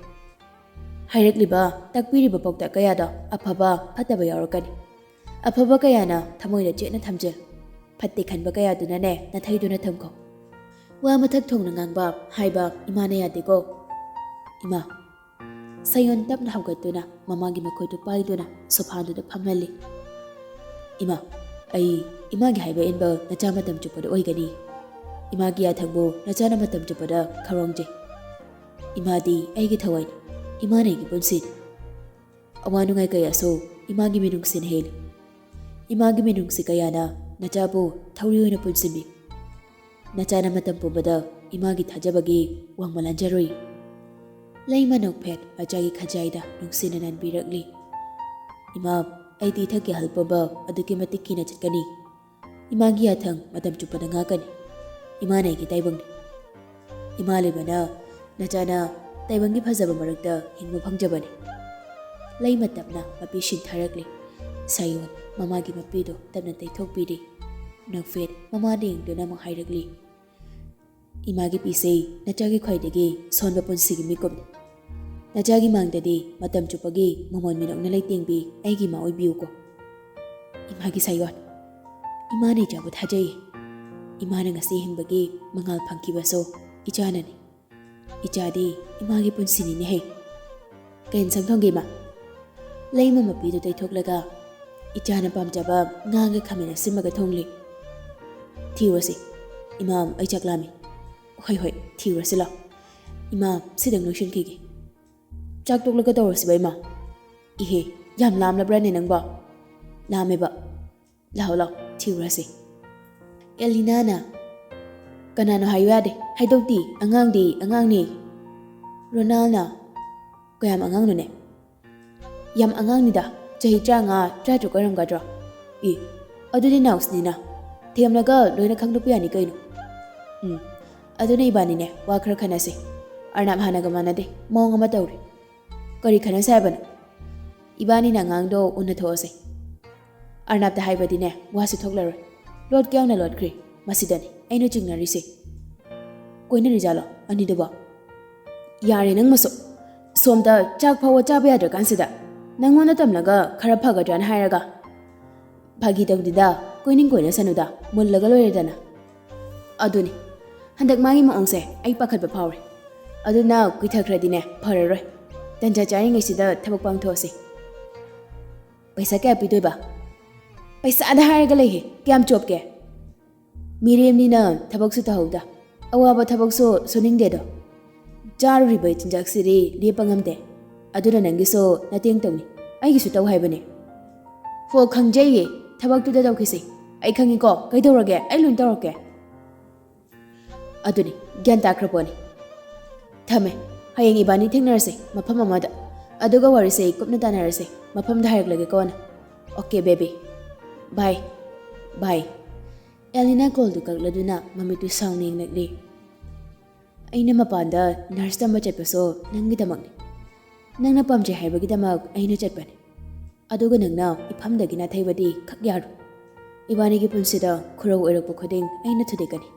ꯍꯥꯏꯔꯛꯂꯤꯕ, ꯇꯥꯛꯄꯤꯔꯤꯕ ꯄꯥꯎꯇꯥꯛ ꯀꯌꯥꯗ ꯑꯐꯕ ꯐꯠꯇꯕ ꯌꯥꯎꯔꯛꯀꯅꯤ꯫ ꯑꯐꯕ ꯀꯌꯥꯅ ꯊꯃꯣꯏꯗ ꯆꯦꯠꯅ ꯊꯝꯖꯤꯜ꯫ ꯐꯠꯇꯦ ꯈꯟꯕ ꯀꯌꯥꯗꯨꯅꯅꯦ ꯅꯊꯩꯗꯨꯅ ꯊꯝꯈꯣ꯫ ꯋꯥ ꯃꯊꯛ ꯊꯣꯡꯅ ꯉꯥꯡꯕ ꯍꯥꯏꯕ ꯏꯃꯥꯅ ꯌꯥꯗꯦꯀꯣ꯫ ꯏꯃꯥ꯫ ꯁꯌꯣꯟ ꯇꯞꯅ ꯍꯧꯒꯠꯇꯨꯅ ꯃꯃꯥꯒꯤ ꯃꯈꯨꯠꯇꯨ ꯄꯥꯏꯗꯨꯅ ꯁꯣꯐꯥꯗꯨꯗ ꯐꯝꯍꯜꯂꯤ꯫ ꯏꯃꯥ, ꯑꯩ ꯏꯃꯥꯒꯤ ꯍꯥꯏꯕ ꯏꯟꯕ ꯅꯆꯥ ꯃꯇꯝ ꯆꯨꯞꯄꯗ ꯑꯣꯏꯒꯅꯤ꯫ ꯏꯃꯥꯒꯤ ꯌꯥꯊꯪꯕꯨ ꯅꯆꯥꯅ ꯃꯇꯝ ꯆꯨꯞꯄꯗ ꯈꯧꯔꯥꯡꯖꯩ꯫ ꯏꯃꯥꯗꯤ ꯑꯩꯒꯤ ꯊꯋꯥꯏꯅꯤ꯫ ꯏꯃꯥꯅ ꯑꯩꯒꯤ ꯄꯨꯟꯁꯤꯅꯤ꯫ ꯑꯋꯥ ꯅꯨꯡꯉꯥꯏ ꯀꯌꯥꯁꯨ ꯏꯃꯥꯒꯤ ꯃꯤꯅꯨꯡꯁꯤꯅ ꯍꯦꯜꯂꯤ꯫ ꯏꯃꯥꯒꯤ ꯃꯤꯅꯨꯡꯁꯤ ꯀꯌꯥꯅ ꯅꯆꯥꯕꯨ ꯊꯧꯔꯤ ꯑꯣꯏꯅ ꯄꯨꯟꯁꯤꯟꯕꯤ꯫ ꯅꯆꯥꯅ ꯃꯇꯝ ꯄꯨꯝꯕꯗ ꯏꯃꯥꯒꯤ ꯊꯥꯖꯕꯒꯤ ꯋꯥꯡꯃ ꯂꯥꯟꯖꯔꯨꯏ꯫ ꯂꯩꯃ ꯅꯣꯛꯐꯦꯠ ꯃꯆꯥꯒꯤ ꯈꯖꯥꯏꯗ ꯅꯨꯡꯁꯤꯅ ꯅꯟꯕꯤꯔꯛꯂꯤ꯫ ꯏꯃꯥ, ꯑꯩꯗꯤ ꯏꯊꯛꯀꯤ ꯑꯍꯜ ꯄꯨꯝꯕ ꯑꯗꯨꯛꯀꯤ ꯃꯇꯤꯛ ꯀꯤꯅ ꯆꯠꯀꯅꯤ꯫ ꯏꯃꯥꯒꯤ ꯌꯥꯊꯪ ꯃꯇꯝ ꯆꯨꯞꯄꯗ ꯉꯥꯛꯀꯅꯤ꯫ ꯏꯃꯥꯅ ꯑꯩꯒꯤ ꯇꯥꯏꯕꯪꯅꯤ꯫ ꯏꯃꯥ ꯂꯩꯕꯅ ꯅꯆꯥꯅ ꯇꯥꯏꯕꯪꯒꯤ ꯐꯖꯕ ꯃꯔꯛꯇ ꯍꯤꯡꯕ ꯐꯪꯖꯕꯅꯤ꯫ ꯂꯩꯃ ꯇꯞꯅ ꯃꯄꯤ ꯁꯤꯟꯊꯔꯛꯂꯤ꯫ ꯁꯌꯣꯟ ꯃꯃꯥꯒꯤ ꯃꯄꯤꯗꯨ ꯇꯞꯅ ꯇꯩꯊꯣꯛꯄꯤꯔꯤ꯫ ꯅꯣꯛꯐꯦꯠ ꯃꯃꯥꯗ ꯌꯦꯡꯗꯨꯅ ꯑꯃꯨꯛ ꯍꯥꯏꯔꯛꯂꯤ, ꯏꯃꯥꯒꯤ ꯄꯤꯁꯦ ꯅꯆꯥꯒꯤ ꯈ꯭ꯋꯥꯏꯗꯒꯤ ꯁꯣꯟꯕ ꯄꯨꯟꯁꯤꯒꯤ ꯃꯤꯀꯨꯞꯅꯤ꯫ ꯅꯆꯥꯒꯤ ꯃꯥꯡꯗꯗꯤ ꯃꯇꯝ ꯆꯨꯞꯄꯒꯤ ꯃꯃꯣꯟ ꯃꯤꯅꯣꯛꯅ ꯂꯩꯇꯦꯡꯕꯤ ꯑꯩꯒꯤ ꯏꯃꯥ ꯑꯣꯏꯕꯤꯌꯨꯀꯣ꯫ ꯏꯃꯥꯒꯤ ꯁꯌꯣꯟ, ꯏꯃꯥꯅ ꯏꯆꯥꯕꯨ ꯊꯥꯖꯩ꯫ ꯏꯃꯥꯅ ꯉꯁꯤ ꯍꯤꯡꯕꯒꯤ ꯃꯉꯥꯜ ꯐꯪꯈꯤꯕꯁꯨ ꯏꯆꯥꯅꯅꯤ꯫ ꯏꯆꯥꯗꯤ ꯏꯃꯥꯒꯤ ꯄꯨꯟꯁꯤꯅꯤꯅꯦꯍꯦ꯫ ꯀꯩ ꯏꯟꯁꯥꯡ ꯊꯣꯡꯒꯦ, ꯏꯃꯥ? ꯂꯩꯃ ꯃꯄꯤꯗꯨ ꯇꯩꯊꯣꯛꯂꯒ ꯏꯆꯥꯅ ꯄꯥꯝꯖꯕ ꯉꯥꯒ ꯈꯥꯃꯦꯟ ꯑꯁꯤꯟꯕꯒ ꯊꯣꯡꯂꯤ꯫ ꯊꯤꯔꯨꯔꯁꯤ꯫ ꯏꯃꯥ, ꯑꯩ ꯆꯥꯛ ꯂꯥꯝꯃꯤ꯫ ꯍꯣꯏ, ꯍꯣꯏ, ꯊꯤꯔꯨꯔꯁꯤ ꯂꯥꯎ꯫ ꯏꯃꯥ, ꯁꯤꯗꯪ ꯂꯣꯏꯁꯤꯟꯈꯤꯒꯦ꯫ ꯆꯥꯛ ꯇꯣꯛꯂꯒ ꯇꯧꯔꯁꯤꯕ, ꯏꯃꯥ? ꯏꯍꯦ, ꯌꯥꯝ ꯂꯥꯝꯂꯕ꯭ꯔꯥꯅꯦ ꯅꯪꯕꯣ? ꯂꯥꯝꯃꯦꯕ꯫ ꯂꯥꯛꯑꯣ, ꯂꯥꯛꯑꯣ, ꯊꯤꯔꯨꯔꯁꯤ꯫ ꯑꯦꯂꯤꯅꯥꯅ, "ꯀꯅꯥꯅꯣ ꯍꯥꯏꯌꯨ ꯌꯥꯗꯦ, ꯍꯥꯏꯗꯣꯛꯇꯤ, ꯑꯉꯥꯡꯗꯤ ꯑꯉꯥꯡꯅꯤ꯫" ꯔꯣꯅꯥꯜꯅ, "ꯀꯌꯥꯝ ꯑꯉꯥꯡꯅꯣꯅꯦ?" "ꯌꯥꯝ ꯑꯉꯥꯡꯅꯤꯗ, ꯆꯍꯤ ꯇꯔꯥꯃꯉꯥ, ꯇꯔꯥꯇꯔꯨꯛ ꯑꯣꯏꯔꯝꯒꯗ꯭ꯔꯣ?" "ꯏ, ꯑꯗꯨꯗꯤ ꯅꯥꯎꯁꯅꯤꯅ, ꯊꯦꯝꯂꯒ ꯂꯣꯏꯅ ꯈꯪꯗꯣꯛꯄ ꯌꯥꯅꯤ ꯀꯩꯅꯣ?" "ꯎꯝ, ꯑꯗꯨꯅ ꯏꯕꯥꯅꯤꯅꯦ ꯋꯥ ꯈꯔ ꯈꯟꯅꯁꯦ꯫ ꯑꯔꯅꯥꯞ ꯍꯥꯟꯅꯒ ꯃꯥꯟꯅꯗꯦ, ꯃꯑꯣꯡ ꯑꯃ ꯇꯧꯔꯦ꯫" "ꯀꯔꯤ ꯈꯟꯅꯁꯦ ꯍꯥꯏꯕꯅꯣ?" "ꯏꯕꯥꯅꯤꯅ ꯑꯉꯥꯡꯗꯣ ꯎꯅꯊꯣꯛꯑꯁꯦ꯫" ꯑꯔꯅꯥꯞꯇ ꯍꯥꯏꯕꯗꯤꯅꯦ ꯋꯥꯁꯨ ꯊꯣꯛꯂꯔꯣꯏ꯫ ꯂꯣꯠꯀꯦ ꯌꯥꯎꯅ ꯂꯣꯠꯈ꯭ꯔꯦ꯫ ꯃꯁꯤꯗꯅꯤ ꯑꯩꯅ ꯆꯤꯡꯅꯔꯤꯁꯦ꯫ ꯀꯣꯏꯅꯔꯤꯖꯥꯠꯂꯣ ꯑꯅꯤꯗꯨꯕꯣ? ꯌꯥꯔꯦ ꯅꯪ ꯃꯁꯨ꯫ ꯁꯣꯝꯗ ꯆꯥꯛ ꯐꯥꯎꯕ ꯆꯥꯕ ꯌꯥꯗ꯭ꯔꯀꯥꯟꯁꯤꯗ ꯅꯪꯉꯣꯟꯗ ꯇꯝꯂꯒ ꯈꯔ ꯐꯒꯗ꯭ꯔꯥꯅ ꯍꯥꯏꯔꯒ꯫ ꯐꯥꯒꯤ ꯇꯧꯗꯦꯗ, ꯀꯣꯏꯅꯤꯡ ꯀꯣꯏꯅꯁꯅꯨꯗ, ꯃꯨꯜꯂꯒ ꯂꯣꯏꯔꯦꯗꯅ꯫ ꯑꯗꯨꯅꯤ, ꯍꯟꯗꯛ ꯃꯥꯒꯤ ꯃꯑꯣꯡꯁꯦ ꯑꯩ ꯄꯥꯈꯠꯄ ꯐꯥꯎꯔꯦ꯫ ꯑꯗꯨꯅ ꯀꯨꯏꯊꯈ꯭ꯔꯗꯤꯅꯦ ꯐꯔꯔꯣꯏ꯫ ꯇꯟꯖꯥ ꯆꯥꯔꯤꯉꯩꯁꯤꯗ ꯊꯕꯛ ꯄꯥꯡꯊꯣꯛꯑꯁꯤ꯫ "ꯄꯩꯁꯥ ꯀꯌꯥ ꯄꯤꯗꯣꯏꯕ?" "ꯄꯩꯁꯥꯗ ꯍꯥꯏꯔꯒ ꯂꯩꯍꯦ, ꯀꯌꯥꯝ ꯆꯣꯞꯀꯦ? ꯃꯤꯔꯦꯝꯅꯤꯅ ꯊꯕꯛꯁꯨ ꯇꯧꯍꯧꯗ, ꯑꯋꯥꯕ ꯊꯕꯛꯁꯨ ꯁꯨꯅꯤꯡꯗꯦꯗꯣ꯫ ꯆꯥꯔꯨꯔꯤꯕ ꯆꯤꯟꯖꯥꯛꯁꯤꯗꯤ ꯂꯦꯞꯄ ꯉꯝꯗꯦ꯫ ꯑꯗꯨꯅ ꯅꯪꯒꯤꯁꯨ ꯅꯇꯦꯡ ꯇꯧꯅꯤ, ꯑꯩꯒꯤꯁꯨ ꯇꯧ ꯍꯥꯏꯕꯅꯦ꯫" "ꯍꯣ, ꯈꯪꯖꯩꯌꯦ, ꯊꯕꯛꯇꯨꯗ ꯇꯧꯈꯤꯁꯦ꯫ ꯑꯩ ꯈꯪꯉꯤꯀꯣ, ꯀꯩꯗꯧꯔꯒꯦ? ꯑꯩ ꯂꯣꯏ ꯇꯧꯔꯛꯀꯦ꯫" ꯑꯗꯨꯅꯤ, ꯒ꯭ꯌꯥꯟ ꯇꯥꯈ꯭ꯔ ꯄꯣꯠꯅꯤ꯫ ꯊꯝꯃꯦ꯫ ꯍꯌꯦꯡ ꯏꯕꯥꯅꯤ ꯊꯦꯡꯅꯔꯁꯦ ꯃꯐꯝ ꯑꯃꯗ꯫ ꯑꯗꯨꯒ ꯋꯥꯔꯤꯁꯦ ꯀꯨꯞꯅ ꯇꯥꯟꯅꯔꯁꯦ꯫ ꯃꯐꯝꯗ ꯍꯥꯏꯔꯛꯂꯒꯦꯀꯣ ꯅꯪ꯫ "Okay, baby. Bye. Bye." Elina ꯀꯣꯜꯗꯨ ꯀꯛꯂꯗꯨꯅ ꯃꯃꯤꯠꯇꯨ ꯁꯥꯎꯅ ꯌꯦꯡꯂꯛꯂꯤ꯫ "ꯑꯩꯅ ꯃꯄꯥꯟꯗ ꯅꯔꯁ ꯇꯝꯕ ꯆꯠꯄꯁꯨ ꯅꯪꯒꯤꯗꯃꯛꯅꯤ꯫ ꯅꯪꯅ ꯄꯥꯝꯖꯩ ꯍꯥꯏꯕꯒꯤꯗꯃꯛ ꯑꯩꯅ ꯆꯠꯄꯅꯤ꯫ ꯑꯗꯨꯒ ꯅꯪꯅ ꯏꯐꯝꯗꯒꯤ ꯅꯥꯊꯩꯕꯗꯤ ꯈꯛ ꯌꯥꯔꯣꯏ꯫ ꯏꯕꯥꯅꯤꯒꯤ ꯄꯨꯟꯁꯤꯗ ꯈꯨꯔꯧ ꯑꯣꯏꯔꯛꯄ ꯈꯨꯗꯤꯡ ꯑꯩꯅ ꯊꯨꯗꯦꯛꯀꯅꯤ꯫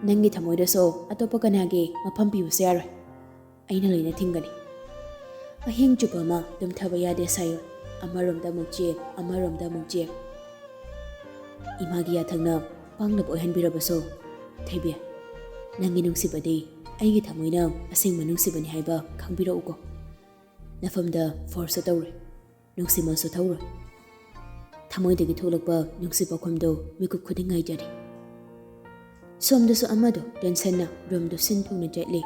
ꯅꯪꯒꯤ ꯊꯃꯣꯏꯗꯁꯨ ꯑꯇꯣꯞꯄ ꯀꯅꯥꯒꯤ ꯃꯐꯝ ꯄꯤꯕꯁꯨ ꯌꯥꯔꯣꯏ꯫ ꯑꯩꯅ ꯂꯣꯏꯅ ꯊꯤꯡꯒꯅꯤ꯫" ꯑꯍꯤꯡ ꯆꯨꯞꯄ ꯑꯃ ꯇꯨꯝꯊꯕ ꯌꯥꯗꯦ ꯁꯥꯌꯣꯟ꯫ ꯑꯃꯔꯣꯝꯗ ꯑꯃꯨꯛ ꯆꯦꯟ, ꯑꯃꯔꯣꯝꯗ ꯑꯃꯨꯛ ꯆꯦꯟ꯫ ꯏꯃꯥꯒꯤ ꯌꯥꯊꯪꯅ ꯄꯥꯡꯅꯕ ꯑꯣꯏꯍꯟꯕꯤꯔꯕꯁꯨ, ꯊꯣꯏꯕꯤ, ꯅꯪꯒꯤ ꯅꯨꯡꯁꯤꯕꯗꯤ ꯑꯩꯒꯤ ꯊꯃꯣꯏꯅ ꯑꯁꯦꯡꯕ ꯅꯨꯡꯁꯤꯕꯅꯤ ꯍꯥꯏꯕ ꯈꯪꯕꯤꯔꯛꯎꯀꯣ꯫ ꯅꯐꯝꯗ ꯐꯣꯔꯁꯁꯨ ꯇꯧꯔꯣꯏ, ꯅꯨꯡꯁꯤꯃꯜꯁꯨ ꯊꯧꯔꯣꯏ꯫ ꯊꯃꯣꯏꯗꯒꯤ ꯊꯣꯛꯂꯛꯄ ꯅꯨꯡꯁꯤ ꯄꯥꯎꯈꯨꯝꯗꯣ ꯃꯤꯀꯨꯞ ꯈꯨꯗꯤꯡ ꯉꯥꯏꯖꯔꯤ꯫ ꯁꯣꯝꯗꯁꯨ ꯑꯃꯗꯣ ꯇꯦꯟꯁꯟꯅ ꯔꯨꯝꯗꯨ ꯁꯤꯟ ꯊꯨꯡꯅ ꯆꯠꯂꯤ꯫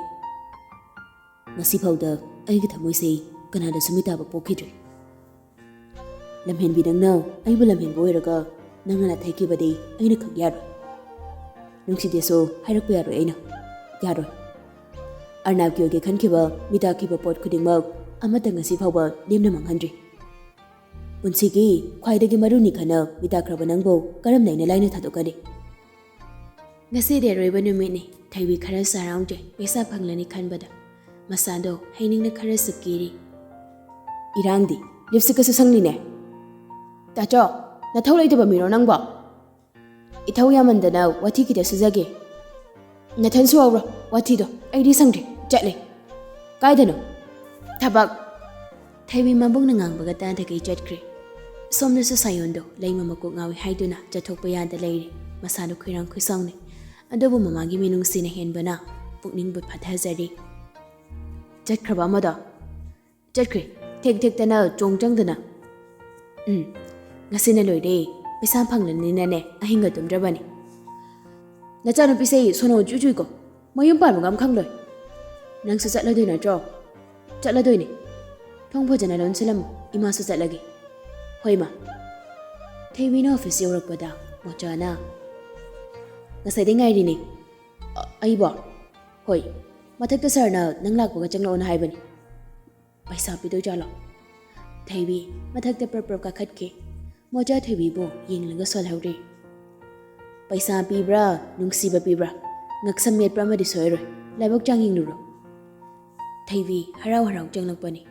ꯉꯁꯤꯐꯥꯎꯗ ꯑꯩꯒꯤ ꯊꯃꯣꯏꯁꯦ ꯀꯅꯥꯗꯁꯨ ꯃꯤꯇꯥꯕ ꯄꯣꯛꯈꯤꯗ꯭ꯔꯤ꯫ ꯂꯝꯍꯦꯟꯕꯤ ꯅꯪꯅ ꯑꯩꯕꯨ ꯂꯝꯍꯦꯟꯕ ꯑꯣꯏꯔꯒ ꯅꯪꯅ ꯅꯥꯊꯩꯈꯤꯕꯗꯤ ꯑꯩꯅ ꯈꯪ ꯌꯥꯔꯣꯏ꯫ ꯅꯨꯡꯁꯤꯗꯦꯁꯨ ꯍꯥꯏꯔꯛꯄ ꯌꯥꯔꯣꯏ ꯑꯩꯅ꯫ ꯌꯥꯔꯣꯏ꯫ ꯑꯔꯅꯥꯕꯀꯤ ꯑꯣꯏꯒꯦ ꯈꯟꯈꯤꯕ, ꯃꯤꯇꯥꯈꯤꯕ ꯄꯣꯠ ꯈꯨꯗꯤꯡꯃꯛ ꯑꯃꯠꯇ ꯉꯁꯤ ꯐꯥꯎꯕ ꯂꯦꯝꯅ ꯃꯥꯡꯍꯟꯗ꯭ꯔꯤ꯫ ꯄꯨꯟꯁꯤꯒꯤ ꯈ꯭ꯋꯥꯏꯗꯒꯤ ꯃꯔꯨꯅꯤ ꯈꯟꯅ ꯃꯤꯇꯥꯈ꯭ꯔꯕ ꯅꯪꯕꯨ ꯀꯔꯝꯅ ꯑꯩꯅ ꯂꯥꯏꯅ ꯊꯥꯗꯣꯛꯀꯅꯤ? ꯉꯁꯤꯗꯤ ꯑꯔꯣꯏꯕ ꯅꯨꯃꯤꯠꯅꯤ꯫ ꯊꯣꯏꯕꯤ ꯈꯔꯁꯨ ꯍꯔꯥꯎꯖꯩ, ꯄꯩꯁꯥ ꯐꯪꯂꯅꯤ ꯈꯟꯕꯗ꯫ ꯃꯁꯥꯗꯣ ꯍꯩꯅꯤꯡꯅ ꯈꯔꯁꯨ ꯀꯤꯔꯤ꯫ ꯏꯔꯥꯡꯗꯤ ꯂꯤꯞꯁꯇꯤꯛꯀꯁꯨ ꯁꯪꯂꯤꯅꯦ꯫ ꯇꯥꯆꯧ, ꯅꯊꯧ ꯂꯩꯇꯕ ꯃꯤꯔꯣ ꯅꯪꯕꯣ? ꯏꯊꯧ ꯌꯥꯝꯃꯟꯗꯅ ꯋꯥꯊꯤ ꯈꯤꯇ ꯁꯨꯖꯒꯦ꯫ ꯅꯊꯟ ꯁꯨꯍꯧꯔꯣ ꯋꯥꯊꯤꯗꯣ, ꯑꯩꯗꯤ ꯁꯪꯗ꯭ꯔꯦ, ꯆꯠꯂꯦ꯫ ꯀꯥꯏꯗꯅꯣ? ꯊꯕꯛ꯫ ꯊꯣꯏꯕꯤ ꯃꯕꯨꯡꯅ ꯉꯥꯡꯕꯒ ꯇꯥꯗꯈꯩ ꯆꯠꯈ꯭ꯔꯦ꯫ ꯁꯣꯝꯗꯁꯨ ꯁꯥꯌꯣꯟꯗꯣ ꯂꯩꯃ ꯃꯀꯣꯛ ꯉꯥꯎꯏ ꯍꯥꯏꯗꯨꯅ ꯆꯠꯊꯣꯛꯄ ꯌꯥꯗ ꯂꯩꯔꯦ꯫ ꯃꯁꯥꯗꯣ ꯈꯣꯏꯔꯥꯡ ꯈꯣꯏꯁꯥꯎꯅꯩ꯫ ꯑꯗꯨꯕꯨ ꯃꯃꯥꯒꯤ ꯃꯤꯅꯨꯡꯁꯤꯅ ꯍꯦꯟꯕꯅ ꯄꯨꯛꯅꯤꯡꯕꯨ ꯐꯥꯊꯖꯔꯤ꯫ ꯆꯠꯈ꯭ꯔꯕ ꯑꯃꯗꯣ? ꯆꯠꯈ꯭ꯔꯦ꯫ ꯊꯦꯛ ꯊꯦꯛꯇꯅ ꯆꯣꯡ ꯆꯪꯗꯅ꯫ ꯎꯝ, ꯉꯁꯤꯅ ꯂꯣꯏꯔꯦ꯫ ꯄꯩꯁꯥ ꯐꯪꯂꯅꯤꯅꯅꯦ ꯑꯍꯤꯡꯒ ꯇꯨꯝꯗ꯭ꯔꯕꯅꯤ꯫ ꯅꯆꯥꯅꯨꯄꯤꯁꯦ ꯁꯣꯅꯣ ꯆꯨ ꯆꯨꯏꯀꯣ꯫ ꯃꯌꯨꯝ ꯄꯥꯟꯕꯒ ꯑꯃ ꯈꯪꯂꯣꯏ꯫ ꯅꯪꯁꯨ ꯆꯠꯂꯗꯣꯏ ꯅꯠꯇ꯭ꯔꯣ? ꯆꯠꯂꯗꯣꯏꯅꯦ꯫ ꯊꯣꯡ ꯐꯖꯅ ꯂꯣꯟꯁꯤꯜꯂꯝꯃꯨ, ꯏꯃꯥꯁꯨ ꯆꯠꯂꯒꯦ꯫ ꯍꯣꯏ, ꯏꯃꯥ꯫ ꯊꯣꯏꯕꯤꯅ ꯑꯣꯐꯤꯁ ꯌꯧꯔꯛꯄꯗ ꯃꯣꯆꯥꯅ, "ꯉꯁꯥꯏꯗꯩ ꯉꯥꯏꯔꯤꯅꯦ꯫ ꯑ, ꯑꯩꯕꯣ?" "ꯍꯣꯏ, ꯃꯊꯛꯇ ꯁꯥꯔꯅ ꯅꯪ ꯂꯥꯛꯄꯒ ꯆꯪꯂꯛꯑꯣꯅ ꯍꯥꯏꯕꯅꯤ꯫ ꯄꯩꯁꯥ ꯄꯤꯗꯣꯏꯖꯥꯠꯂꯣ?" ꯊꯣꯏꯕꯤ ꯃꯊꯛꯇ ꯄ꯭ꯔꯞ ꯄ꯭ꯔꯞ ꯀꯥꯈꯠꯈꯤ꯫ ꯃꯣꯆꯥ ꯊꯣꯏꯕꯤꯕꯨ ꯌꯦꯡꯂꯒ ꯁꯣꯜꯍꯧꯔꯤ꯫ "ꯄꯩꯁꯥ ꯄꯤꯕ꯭ꯔꯥ, ꯅꯨꯡꯁꯤꯕ ꯄꯤꯕ꯭ꯔꯥ? ꯉꯛꯁꯝ ꯃꯦꯠꯄ꯭ꯔꯥ ꯑꯃꯗꯤ ꯁꯣꯏꯔꯣꯏ꯫ ꯂꯥꯏꯕꯛ ꯆꯥꯡ ꯌꯦꯡꯂꯨꯔꯣ꯫" ꯊꯣꯏꯕꯤ ꯍꯔꯥꯎ ꯍꯔꯥꯎ ꯆꯪꯂꯛꯄꯅꯤ꯫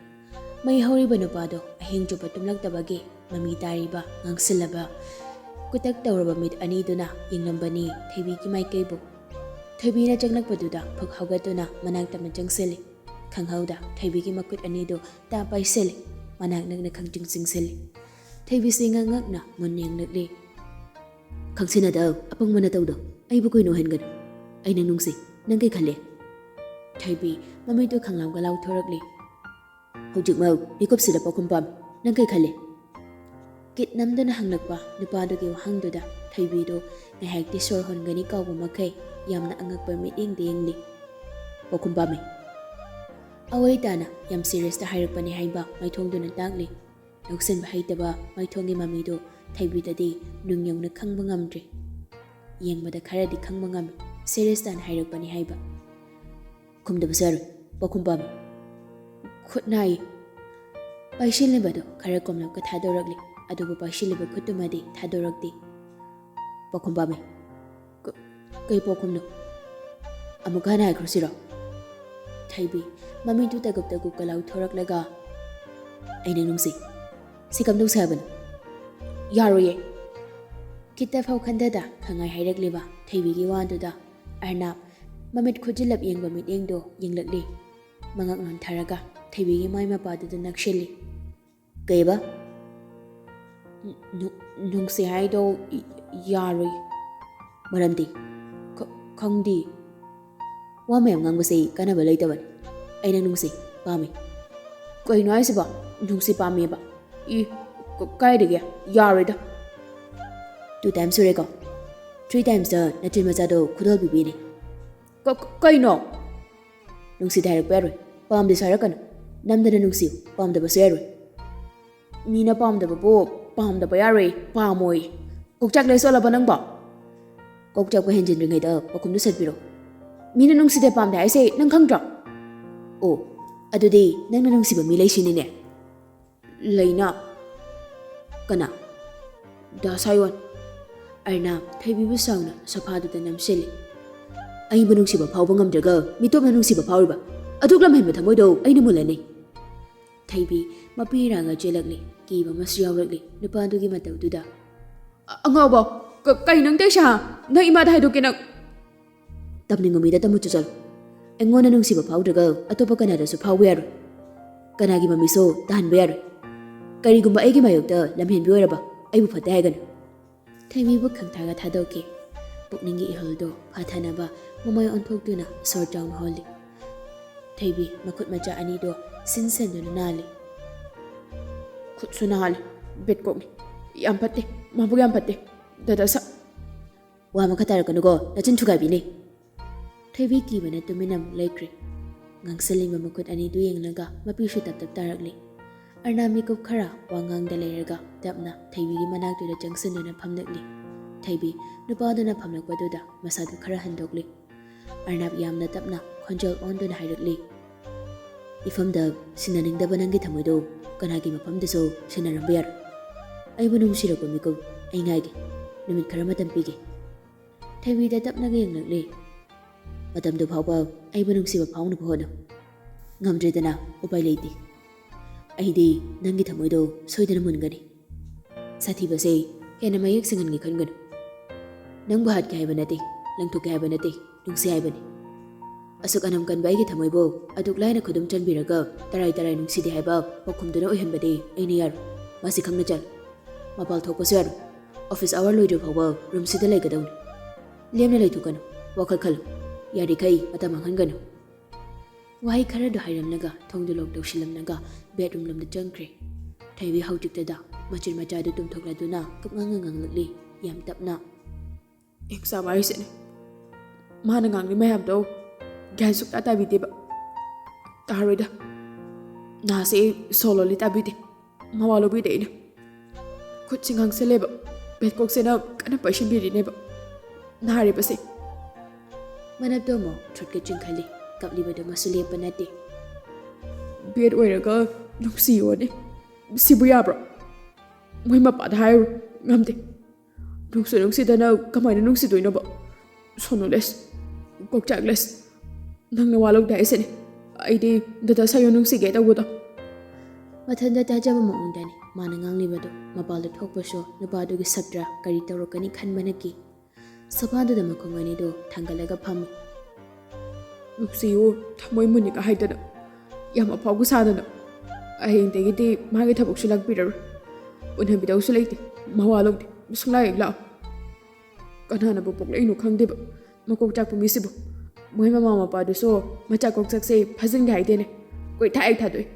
ꯃꯩ ꯍꯧꯔꯤꯕ ꯅꯨꯄꯥꯗꯣ ꯑꯍꯤꯡ ꯆꯨꯞꯄ ꯇꯨꯝꯂꯛꯇꯕꯒꯤ ꯃꯃꯤ ꯇꯥꯔꯤꯕ, ꯉꯥꯡꯁꯤꯜꯂꯕ, ꯀꯨꯇꯛ ꯇꯧꯔꯕ ꯃꯤꯠ ꯑꯅꯤꯗꯨꯅ ꯌꯦꯡꯂꯝꯕꯅꯤ ꯊꯣꯏꯕꯤꯒꯤ ꯃꯥꯏꯀꯩꯕꯨ꯫ ꯊꯣꯏꯕꯤꯅ ꯆꯪꯂꯛꯄꯗꯨꯗ ꯐꯨꯛ ꯍꯧꯒꯠꯇꯨꯅ ꯃꯅꯥꯛ ꯇꯞꯅ ꯆꯪꯁꯤꯜꯂꯤ꯫ ꯈꯪꯍꯧꯗ ꯊꯣꯏꯕꯤꯒꯤ ꯃꯈꯨꯠ ꯑꯅꯤꯗꯨ ꯇꯥ ꯄꯥꯏꯁꯤꯜꯂꯤ꯫ ꯃꯅꯥꯛ ꯅꯛꯅ ꯈꯪꯆꯤꯡ ꯆꯤꯡꯁꯤꯜꯂꯤ꯫ ꯊꯣꯏꯕꯤꯁꯤ ꯉꯛ ꯉꯛꯅ ꯃꯨꯟꯅ ꯌꯦꯡꯂꯛꯂꯤ꯫ "ꯈꯪꯁꯤꯟꯅꯗꯧ ꯑꯄꯪꯕ ꯅꯇꯧꯗꯣ ꯑꯩꯕꯨ ꯀꯨꯏꯅ ꯎꯍꯟꯒꯅꯨ꯫ ꯑꯩ ꯅꯪ ꯅꯨꯡꯁꯤ꯫ ꯅꯪ ꯀꯩ ꯈꯜꯂꯤ?" ꯊꯣꯏꯕꯤ ꯃꯃꯤꯠꯇꯨ ꯈꯪꯂꯥꯎꯒ ꯂꯥꯎꯊꯣꯔꯛꯂꯤ꯫ "ꯍꯧꯖꯤꯛꯃꯛ ꯃꯤꯀꯨꯞꯁꯤꯗ ꯄꯥꯎꯈꯨꯝ ꯄꯥꯝꯃꯤ꯫ ꯅꯪ ꯀꯩ ꯈꯜꯂꯤ?" ꯀꯤꯠ ꯅꯝꯗꯨꯅ ꯍꯪꯂꯛꯄ ꯅꯨꯄꯥꯗꯨꯒꯤ ꯋꯥꯍꯪꯗꯨꯗ ꯊꯣꯏꯕꯤꯗꯨ ꯉꯥꯏꯍꯥꯛꯇꯤ ꯁꯣꯔ ꯍꯣꯟꯒꯅꯤ ꯀꯥꯎꯕ ꯃꯈꯩ ꯌꯥꯝꯅ ꯑꯉꯛꯄ ꯃꯤꯠꯌꯦꯡꯗ ꯌꯦꯡꯂꯤ꯫ "ꯄꯥꯎꯈꯨꯝ ꯄꯥꯝꯃꯤ꯫" ꯑꯑꯣꯏ ꯇꯥꯅ ꯌꯥꯝ ꯁꯤꯔꯤꯌꯁꯇ ꯍꯥꯏꯔꯛꯄꯅꯤ ꯍꯥꯏꯕ ꯃꯥꯏꯊꯣꯡꯗꯨꯅ ꯇꯥꯛꯂꯤ꯫ ꯂꯧꯁꯤꯟꯕ ꯍꯩꯇꯕ ꯃꯥꯏꯊꯣꯡꯒꯤ ꯃꯃꯤꯗꯨ ꯊꯣꯏꯕꯤꯗꯗꯤ ꯅꯨꯡ ꯌꯧꯅ ꯈꯪꯕ ꯉꯝꯗ꯭ꯔꯦ꯫ ꯌꯦꯡꯕꯗ ꯈꯔꯗꯤ ꯈꯪꯕ ꯉꯝꯃꯤ, ꯁꯦꯔꯤꯌꯁ ꯇꯥꯅ ꯍꯥꯏꯔꯛꯄꯅꯤ ꯍꯥꯏꯕ꯫ "ꯈꯨꯝꯗꯕꯁꯨ ꯌꯥꯔꯣꯏ, ꯄꯥꯎꯈꯨꯝ ꯄꯥꯝꯃꯤ꯫ ꯈꯨꯠ ꯅꯥꯏ꯫" ꯄꯥꯏꯁꯤꯜꯂꯤꯕꯗꯨ ꯈꯔ ꯀꯣꯝꯂꯞꯀ ꯊꯥꯗꯣꯔꯛꯂꯤ, ꯑꯗꯨꯕꯨ ꯄꯥꯏꯁꯤꯜꯂꯤꯕ ꯈꯨꯠꯇꯨꯃꯗꯤ ꯊꯥꯗꯣꯔꯛꯇꯦ꯫ "ꯄꯥꯎꯈꯨꯝ ꯄꯥꯝꯃꯤ꯫" "ꯀ-, ꯀꯩ ꯄꯥꯎꯈꯨꯝꯅꯣ? ꯑꯃꯨꯛꯀ ꯍꯟꯅ ꯍꯥꯏꯈ꯭ꯔꯣ ꯁꯤꯔꯣ?" ꯊꯣꯏꯕꯤ, ꯃꯃꯤꯠꯇꯨ ꯇꯒꯨꯞ ꯇꯒꯨꯞꯀ ꯂꯥꯎꯊꯣꯔꯛꯂꯒ, "ꯑꯩ ꯅꯪ ꯅꯨꯡꯁꯤ꯫ ꯁꯤ ꯀꯝꯗꯧꯁꯦ ꯍꯥꯏꯕꯅꯣ?" "ꯌꯥꯔꯣꯏꯌꯦ꯫" ꯈꯤꯠꯇ ꯐꯥꯎ ꯈꯟꯊꯗ ꯈꯪꯉꯥꯏ ꯍꯥꯏꯔꯛꯂꯤꯕ ꯊꯣꯏꯕꯤꯒꯤ ꯋꯥꯗꯨꯗ ꯑꯔꯅꯥꯞ ꯃꯃꯤꯠ ꯈꯨꯠꯖꯤꯜꯂꯞ ꯌꯦꯡꯕ ꯃꯤꯠꯌꯦꯡꯗꯣ ꯌꯦꯡꯂꯛꯂꯤ꯫ ꯃꯉꯛ ꯅꯣꯟꯊꯔꯒ ꯊꯣꯏꯕꯤꯒꯤ ꯃꯥꯏ ꯃꯄꯥꯗꯨꯗ ꯅꯛꯁꯤꯜꯂꯤ꯫ "ꯀꯩꯕ?" "ꯅꯨ-, ꯅꯨꯡꯁꯤ ꯍꯥꯏꯗꯣ ꯌꯥꯔꯣꯏ꯫" "ꯃꯔꯝꯗꯤ?" "ꯈ-, ꯈꯪꯗꯦ꯫" "ꯋꯥ ꯃꯌꯥꯝ ꯉꯥꯡꯕꯁꯦ ꯀꯥꯟꯅꯕ ꯂꯩꯇꯕꯅꯤ꯫ ꯑꯩ ꯅꯪ ꯅꯨꯡꯁꯤ ꯄꯥꯝꯃꯤ꯫" "ꯀꯩꯅꯣ ꯍꯥꯏꯁꯤꯕꯣ? ꯅꯨꯡꯁꯤ ꯄꯥꯝꯃꯦꯕ? ꯏ, ꯀ-, ꯀꯥꯏꯗꯒꯤ? ꯌꯥꯔꯣꯏꯗ꯫" "Two times ꯁꯨꯔꯦꯀꯣ? Three timesꯇ ꯅꯆꯤꯟ ꯃꯆꯥꯗꯣ ꯈꯨꯗꯣꯜ ꯄꯤꯕꯤꯅꯤ꯫" "ꯀ-, ꯀ-, ꯀꯩꯅꯣ?" "ꯅꯨꯡꯁꯤꯗꯦ ꯍꯥꯏꯔꯛꯄ ꯌꯥꯔꯣꯏ꯫ ꯄꯥꯝꯗꯦꯁꯨ ꯍꯥꯏꯔꯛꯀꯅꯨ꯫ ꯅꯝꯗꯅ ꯅꯨꯡꯁꯤꯌꯨ꯫ ꯄꯥꯝꯗꯕꯁꯨ ꯌꯥꯔꯣꯏ꯫" "ꯃꯤꯅ ꯄꯥꯝꯗꯕꯕꯨ ꯄꯥꯝꯗꯕ ꯌꯥꯔꯣꯏ, ꯄꯥꯝꯃꯣꯏ꯫ ꯀꯣꯛꯆꯥꯛ ꯂꯩ ꯆꯣꯠꯂꯕ ꯅꯪꯕꯣ?" "ꯀꯣꯛꯆꯥꯛꯄ ꯍꯦꯟꯖꯤꯟꯗ꯭ꯔꯤꯉꯩꯗ ꯄꯥꯎꯈꯨꯝꯗꯨ ꯁꯠꯄꯤꯔꯣ꯫ ꯃꯤꯅ ꯅꯨꯡꯁꯤꯗꯦ ꯄꯥꯝꯗꯦ ꯍꯥꯏꯁꯦ ꯅꯪ ꯈꯪꯗ꯭ꯔꯣ?" "ꯑꯣ, ꯑꯗꯨꯗꯤ ꯅꯪꯅ ꯅꯨꯡꯁꯤꯕ ꯃꯤ ꯂꯩꯁꯤꯅꯤꯅꯦ?" "ꯂꯩꯅꯥ꯫" "ꯀꯅꯥ?" "ꯗꯥ ꯁꯥꯏꯌꯣꯟ꯫" ꯑꯔꯅꯥꯞ ꯊꯣꯏꯕꯤꯕꯨ ꯁꯥꯎꯅ ꯁꯣꯐꯥꯗꯨꯗ ꯅꯝꯁꯤꯜꯂꯤ꯫ "ꯑꯩꯕꯨ ꯅꯨꯡꯁꯤꯕ ꯐꯥꯎꯕ ꯉꯝꯗ꯭ꯔꯒ ꯃꯤꯇꯣꯞꯅ ꯅꯨꯡꯁꯤꯕ ꯐꯥꯎꯔꯤꯕ? ꯑꯗꯨꯛ ꯂꯝꯍꯦꯟꯕ ꯊꯃꯣꯏꯗꯣ ꯑꯩꯅ ꯃꯨꯜꯂꯅꯤ꯫" ꯊꯣꯏꯕꯤ ꯃꯄꯤ ꯏꯔꯥꯒ ꯆꯦꯜꯂꯛꯂꯤ꯫ ꯀꯤꯕ ꯑꯃꯁꯨ ꯌꯥꯎꯔꯛꯂꯤ ꯅꯨꯄꯥꯗꯨꯒꯤ ꯃꯇꯧꯗꯨꯗ꯫ "ꯑ-, ꯑꯉꯥꯎꯕ, ꯀ-, ꯀꯩ ꯅꯪ ꯇꯧꯏꯁꯦ, ꯍꯥ? ꯅꯪ ꯏꯃꯥꯗ ꯍꯥꯏꯗꯣꯛꯀꯦ ꯅꯪ꯫" "ꯇꯝꯅꯤꯡꯕ ꯃꯤꯗ ꯇꯝꯃꯨꯆꯣ ꯆꯠꯂꯣ꯫ ꯑꯩꯉꯣꯟꯗ ꯅꯨꯡꯁꯤꯕ ꯐꯥꯎꯗ꯭ꯔꯒ ꯑꯇꯣꯞꯄ ꯀꯅꯥꯗꯁꯨ ꯐꯥꯎꯕ ꯌꯥꯔꯣꯏ꯫ ꯀꯅꯥꯒꯤ ꯃꯃꯤꯁꯨ ꯇꯥꯍꯟꯕ ꯌꯥꯔꯣꯏ꯫ ꯀꯔꯤꯒꯨꯝꯕ ꯑꯩꯒꯤ ꯃꯥꯌꯣꯛꯇ ꯂꯝꯍꯦꯟꯕꯤ ꯑꯣꯏꯔꯕ, ꯑꯩꯕꯨ ꯐꯠꯇꯦ ꯍꯥꯏꯒꯅꯨ꯫" ꯊꯣꯏꯕꯤꯕꯨ ꯈꯪꯊꯥꯒ ꯊꯥꯗꯣꯛꯈꯤ꯫ ꯄꯨꯛꯅꯤꯡꯒꯤ ꯏꯍꯨꯜꯗꯣ ꯐꯥꯊꯅꯕ ꯃꯃꯥꯏ ꯑꯣꯟꯊꯣꯛꯇꯨꯅ ꯁꯣꯔ ꯆꯥꯎꯅ ꯍꯣꯜꯂꯤ꯫ ꯊꯣꯏꯕꯤ ꯃꯈꯨꯠ ꯃꯆꯥ ꯑꯅꯤꯗꯣ ꯁꯤꯟ ꯁꯤꯟꯗꯨꯅ ꯅꯥꯜꯂꯤ꯫ "ꯈꯨꯠꯁꯨ ꯅꯥꯜꯂꯤ, ꯕꯦꯠꯀꯣꯛꯅꯤ꯫ ꯌꯥꯝ ꯐꯠꯇꯦ, ꯃꯕꯨꯛ ꯌꯥꯝ ꯐꯠꯇꯦ꯫ ꯗꯗꯥ ꯁꯥ-" "ꯋꯥ ꯃꯈꯥ ꯇꯥꯔꯛꯀꯅꯨꯀꯣ, ꯅꯆꯤꯟ ꯊꯨꯒꯥꯏꯕꯤꯅꯤ꯫" ꯊꯣꯏꯕꯤ ꯀꯤꯕꯅ ꯇꯨꯃꯤꯟꯅ ꯑꯃꯨꯛ ꯂꯩꯈ꯭ꯔꯦ꯫ ꯉꯥꯡꯁꯤꯜꯂꯤꯕ ꯃꯈꯨꯠ ꯑꯅꯤꯗꯨ ꯌꯦꯡꯂꯒ ꯃꯄꯤꯁꯨ ꯇꯞ ꯇꯞ ꯇꯥꯔꯛꯂꯤ꯫ ꯑꯔꯅꯥꯞ ꯃꯤꯀꯨꯞ ꯈꯔ ꯋꯥ ꯉꯥꯡꯗ ꯂꯩꯔꯒ ꯇꯞꯅ ꯊꯩꯕꯤꯒꯤ ꯃꯅꯥꯛꯇꯨꯗ ꯆꯪꯁꯤꯟꯗꯨꯅ ꯐꯝꯂꯛꯂꯤ꯫ ꯊꯩꯕꯤ ꯅꯨꯄꯥꯗꯨꯅ ꯐꯝꯂꯛꯄꯗꯨꯗ ꯃꯁꯥꯗꯨ ꯈꯔ ꯍꯟꯗꯣꯛꯂꯤ꯫ ꯑꯔꯅꯥꯞ ꯌꯥꯝꯅ ꯇꯞꯅ ꯈꯣꯟꯖꯦꯜ ꯑꯣꯟꯗꯨꯅ ꯍꯥꯏꯔꯛꯂꯤ, "ꯏꯐꯝꯗ ꯁꯤꯟꯅꯅꯤꯡꯗꯕ ꯅꯪꯒꯤ ꯊꯃꯣꯏꯗꯣ ꯀꯅꯥꯒꯤ ꯃꯐꯝꯗꯁꯨ ꯁꯤꯟꯅꯔꯝꯕ ꯌꯥꯔꯣꯏ꯫ ꯑꯩꯕꯨ ꯅꯨꯡꯁꯤꯔꯛꯄ ꯃꯤꯀꯨꯞ ꯑꯩ ꯉꯥꯏꯒꯦ꯫ ꯅꯨꯃꯤꯠ ꯈꯔ ꯃꯇꯝ ꯄꯤꯒꯦ꯫" ꯊꯩꯕꯤꯗ ꯇꯞꯅꯒ ꯌꯦꯡꯂꯛꯂꯤ꯫ "ꯃꯇꯝꯗꯨ ꯐꯥꯎꯕ ꯑꯩꯕꯨ ꯅꯨꯡꯁꯤꯕ ꯐꯥꯎꯅꯕ ꯍꯣꯠꯅꯧ꯫ ꯉꯝꯗ꯭ꯔꯦꯗꯅ ꯎꯄꯥꯏ ꯂꯩꯇꯦ꯫ ꯑꯩꯗꯤ ꯅꯪꯒꯤ ꯊꯃꯣꯏꯗꯣ ꯁꯣꯏꯗꯅ ꯃꯨꯟꯒꯅꯤ꯫ ꯁꯥꯊꯤꯕꯁꯦ ꯍꯦꯟꯅ ꯃꯌꯦꯛ ꯁꯦꯡꯍꯟꯒꯦ ꯈꯟꯒꯅꯨ꯫ ꯅꯪꯕꯨ ꯍꯥꯠꯀꯦ ꯍꯥꯏꯕ ꯅꯠꯇꯦ, ꯂꯪꯊꯣꯛꯀꯦ ꯍꯥꯏꯕ ꯅꯠꯇꯦ, ꯅꯨꯡꯁꯤ ꯍꯥꯏꯕꯅꯤ꯫ ꯑꯁꯨꯛ ꯑꯅꯝ ꯀꯟꯕ ꯑꯩꯒꯤ ꯊꯃꯣꯏꯕꯨ ꯑꯗꯨꯛ ꯂꯥꯏꯅ ꯈꯨꯗꯨꯝ ꯆꯟꯕꯤꯔꯒ ꯇꯔꯥꯏ ꯇꯔꯥꯏ ꯅꯨꯡꯁꯤꯗꯦ ꯍꯥꯏꯕ ꯄꯥꯎꯈꯨꯝꯗꯨꯅ ꯑꯣꯏꯍꯟꯕꯗꯤ ꯑꯩꯅ ꯌꯥꯔꯣꯏ꯫ ꯃꯁꯤ ꯈꯪꯅ ꯆꯠꯂꯨ꯫ ꯃꯄꯥꯜ ꯊꯣꯛꯄꯁꯨ ꯌꯥꯔꯣꯏ꯫ ꯑꯣꯐꯤꯁ ꯑꯋꯥꯔ ꯂꯣꯏꯗ꯭ꯔꯤꯕ ꯐꯥꯎꯕ ꯔꯨꯝꯁꯤꯗ ꯂꯩꯒꯗꯧꯅꯤ꯫ ꯂꯦꯝꯅ ꯂꯩꯊꯣꯛꯀꯅꯨ꯫ ꯋꯥꯈꯜ ꯈꯜꯂꯨ꯫ ꯌꯥꯔꯤꯈꯩ ꯃꯇꯝ ꯃꯥꯡꯍꯟꯒꯅꯨ꯫" ꯋꯥꯍꯩ ꯈꯔꯗꯨ ꯍꯥꯏꯔꯝꯂꯒ ꯊꯣꯡꯗꯨ ꯂꯣꯛ ꯇꯧꯁꯤꯜꯂꯝꯂꯒ ꯕꯦꯗꯔꯨꯝ ꯂꯣꯝꯗ ꯆꯪꯈ꯭ꯔꯦ꯫ ꯊꯣꯏꯕꯤ ꯍꯧꯖꯤꯛꯇꯗ ꯃꯆꯤꯟ ꯃꯆꯥꯗꯨ ꯇꯨꯝꯊꯣꯛꯂꯗꯨꯅ ꯀꯞꯉꯥꯡ ꯉꯥꯡꯂꯛꯂꯤ ꯌꯥꯝ ꯇꯞꯅ꯫ ꯍꯤꯡꯆꯥꯕ ꯍꯥꯏꯁꯤꯅꯦ꯫ ꯃꯥꯅ ꯉꯥꯡꯂꯤ ꯃꯌꯥꯝꯗꯣ ꯒ꯭ꯌꯥꯟ ꯁꯨꯛꯇꯥ ꯇꯥꯕꯤꯗꯦꯕ꯫ ꯇꯥꯔꯣꯏꯗ꯫ ꯅꯥꯁꯦ ꯁꯣꯂꯣꯂꯤ ꯇꯥꯕꯤꯗꯦ꯫ ꯃꯋꯥ ꯂꯧꯕꯤꯗꯦ ꯑꯩꯅ꯫ ꯈꯨꯠꯁꯤ ꯉꯥꯡꯁꯜꯂꯦꯕ꯫ ꯕꯦꯗꯀꯣꯛꯁꯤꯅ ꯀꯟꯅ ꯄꯩꯁꯤꯟꯕꯤꯔꯤꯅꯦꯕ꯫ ꯅꯥꯔꯤꯕꯁꯦ꯫ ꯃꯅꯞꯇꯣ ꯑꯃꯨꯛ ꯊ꯭ꯔꯨꯠꯀ ꯆꯤꯡꯈꯠꯂꯤ꯫ ꯀꯞꯂꯤꯕꯗꯨꯃꯁꯨ ꯂꯦꯞꯄ ꯅꯠꯇꯦ꯫ ꯕꯦꯗ ꯑꯣꯏꯔꯒ ꯅꯨꯡꯁꯤꯌꯣꯅꯦ꯫ ꯁꯤꯕꯨ ꯌꯥꯕ꯭ꯔꯣ? ꯃꯣꯏ ꯃꯄꯥꯗ ꯍꯥꯏꯔꯨ꯫ ꯉꯝꯗꯦ꯫ ꯅꯨꯡꯁꯨ ꯅꯨꯡꯁꯤꯗꯅ ꯀꯃꯥꯏꯅ ꯅꯨꯡꯁꯤꯗꯣꯏꯅꯣꯕ? ꯁꯣꯅꯨꯂꯦꯁ, ꯀꯣꯛꯆꯥꯛꯂꯦꯁ, ꯅꯪꯅ ꯋꯥ ꯂꯧꯗꯦ ꯍꯥꯏꯁꯤꯅꯦ꯫ ꯑꯩꯗꯤ ꯗꯗꯥ ꯁꯥꯌꯣ ꯅꯨꯡꯁꯤꯒꯦ ꯇꯧꯕꯗꯣ꯫ ꯃꯊꯟꯇ ꯇꯥꯖꯕ ꯃꯑꯣꯡꯗꯅꯤ ꯃꯥꯅ ꯉꯥꯡꯂꯤꯕꯗꯨ꯫ ꯃꯄꯥꯜꯗ ꯊꯣꯛꯄꯁꯨ ꯅꯨꯄꯥꯗꯨꯒꯤ ꯁꯞꯇ꯭ꯔ ꯀꯔꯤ ꯇꯧꯔꯛꯀꯅꯤ ꯈꯟꯕꯅ ꯀꯤ꯫ ꯁꯣꯐꯥꯗꯨꯗ ꯃꯈꯣꯡ ꯑꯅꯤꯗꯨ ꯊꯥꯡꯒꯠꯂꯒ ꯐꯝꯃꯤ꯫ ꯅꯨꯡꯁꯤꯌꯨ, ꯊꯃꯣꯏ ꯃꯨꯟꯅꯤꯒ ꯍꯥꯏꯗꯅ, ꯌꯥꯝ ꯑꯐꯥꯎꯕ ꯁꯥꯗꯅ꯫ ꯍꯌꯦꯡꯗꯒꯤꯗꯤ ꯃꯥꯒꯤ ꯊꯕꯛꯁꯨ ꯂꯥꯛꯄꯤꯔꯔꯣꯏ꯫ ꯎꯅꯕꯤꯗꯧꯁꯨ ꯂꯩꯇꯦ꯫ ꯃꯋꯥ ꯂꯧꯗꯦ꯫ ꯁꯨꯡꯂꯥꯛ ꯍꯦꯛ ꯂꯥꯛꯑꯣ꯫ ꯀꯅꯥꯅꯕꯨ ꯄꯣꯛꯂꯛꯏꯅꯣ ꯈꯪꯗꯦꯕ ꯃꯀꯣꯛ ꯆꯥꯛꯄ ꯃꯤꯁꯤꯕꯨ꯫ ꯃꯣꯏ ꯃꯃꯥ ꯃꯄꯥꯗꯨꯁꯨ ꯃꯆꯥ ꯀꯣꯛꯆꯥꯛꯁꯦ ꯐꯥꯖꯤꯟꯒꯦ ꯍꯥꯏꯗꯦꯅꯦ꯫ ꯀꯣꯏꯊꯥ ꯍꯦꯛ ꯊꯥꯗꯣꯛꯏ꯫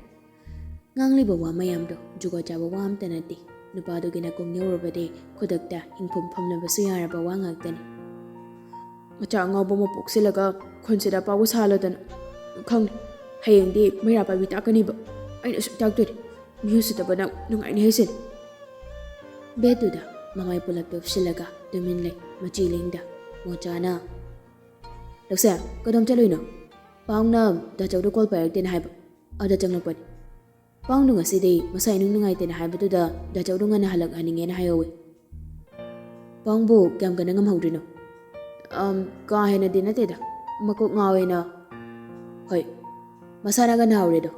ꯉꯥꯡꯂꯤꯕ ꯋꯥ ꯃꯌꯥꯝꯗꯣ ꯖꯨꯒꯣꯠ ꯆꯥꯕ ꯋꯥ ꯑꯝꯇ ꯅꯠꯇꯦ꯫ ꯅꯨꯄꯥꯗꯨꯒꯤ ꯅꯥꯀꯣꯡ ꯌꯧꯔꯕꯗꯤ ꯈꯨꯗꯛꯇ ꯍꯤꯡꯐꯝ ꯐꯝꯂꯕꯁꯨ ꯌꯥꯔꯕ ꯋꯥ ꯉꯥꯛꯇꯅꯤ꯫ ꯃꯆꯥ ꯑꯉꯥꯎꯕ ꯑꯃ ꯄꯣꯛꯁꯤꯜꯂꯒ ꯈꯨꯟꯁꯤꯗ ꯑꯐꯥꯎꯕ ꯁꯥꯍꯜꯂꯗꯅ꯫ ꯈꯪꯅꯤ, ꯍꯌꯦꯡꯗꯤ ꯃꯩꯔꯥ ꯄꯥꯏꯕꯤ ꯇꯥꯛꯀꯅꯤꯕ꯫ ꯑꯩꯅ ꯁꯨꯛ ꯇꯥꯛꯇꯣꯏꯅꯤ꯫ ꯃꯤ ꯎꯁꯤꯠꯇꯕ ꯅꯪ ꯅꯨꯡꯉꯥꯏꯅꯤ ꯍꯥꯏꯁꯤꯅꯤ꯫ ꯕꯦꯗꯇꯨꯗ ꯃꯃꯥꯏ ꯄꯨꯂꯞ ꯇꯨꯞꯁꯤꯜꯂꯒ ꯇꯨꯃꯤꯟ ꯂꯩ ꯃꯆꯤ ꯂꯦꯡꯗ꯫ ꯃꯣꯆꯥꯅ, "ꯂꯧꯁꯦ, ꯀꯗꯣꯝ ꯆꯠꯂꯨꯏꯅꯣ?" "ꯄꯥꯎꯅ ꯗꯥꯆꯧꯗꯣ ꯀꯣꯜ ꯄꯥꯏꯔꯛꯇꯦꯅ ꯍꯥꯏꯕ, ꯑꯗ ꯆꯪꯂꯛꯄꯅꯤ꯫ ꯄꯥꯎꯗꯣ ꯉꯁꯤꯗꯤ ꯃꯁꯥ ꯏꯅꯨꯡ ꯅꯨꯡꯉꯥꯏꯇꯦꯅ ꯍꯥꯏꯕꯗꯨꯗ ꯗꯥꯆꯧꯗꯣ ꯉꯟꯅ ꯍꯜꯂꯛꯍꯟꯅꯤꯡꯉꯦꯅ ꯍꯥꯏꯍꯧꯋꯤ꯫ ꯄꯥꯎꯕꯨ ꯀꯌꯥꯝ ꯀꯟꯅ ꯉꯝꯍꯧꯗ꯭ꯔꯤꯅꯣ?" "ꯑꯝ, ꯀꯥ ꯍꯦꯟꯅꯗꯤ ꯅꯠꯇꯦꯗ, ꯃꯀꯣꯛ ꯉꯥꯎꯋꯦꯅ꯫" "ꯍꯣꯏ, ꯃꯁꯥꯅꯒ ꯅꯥꯍꯧꯔꯦꯗꯣ,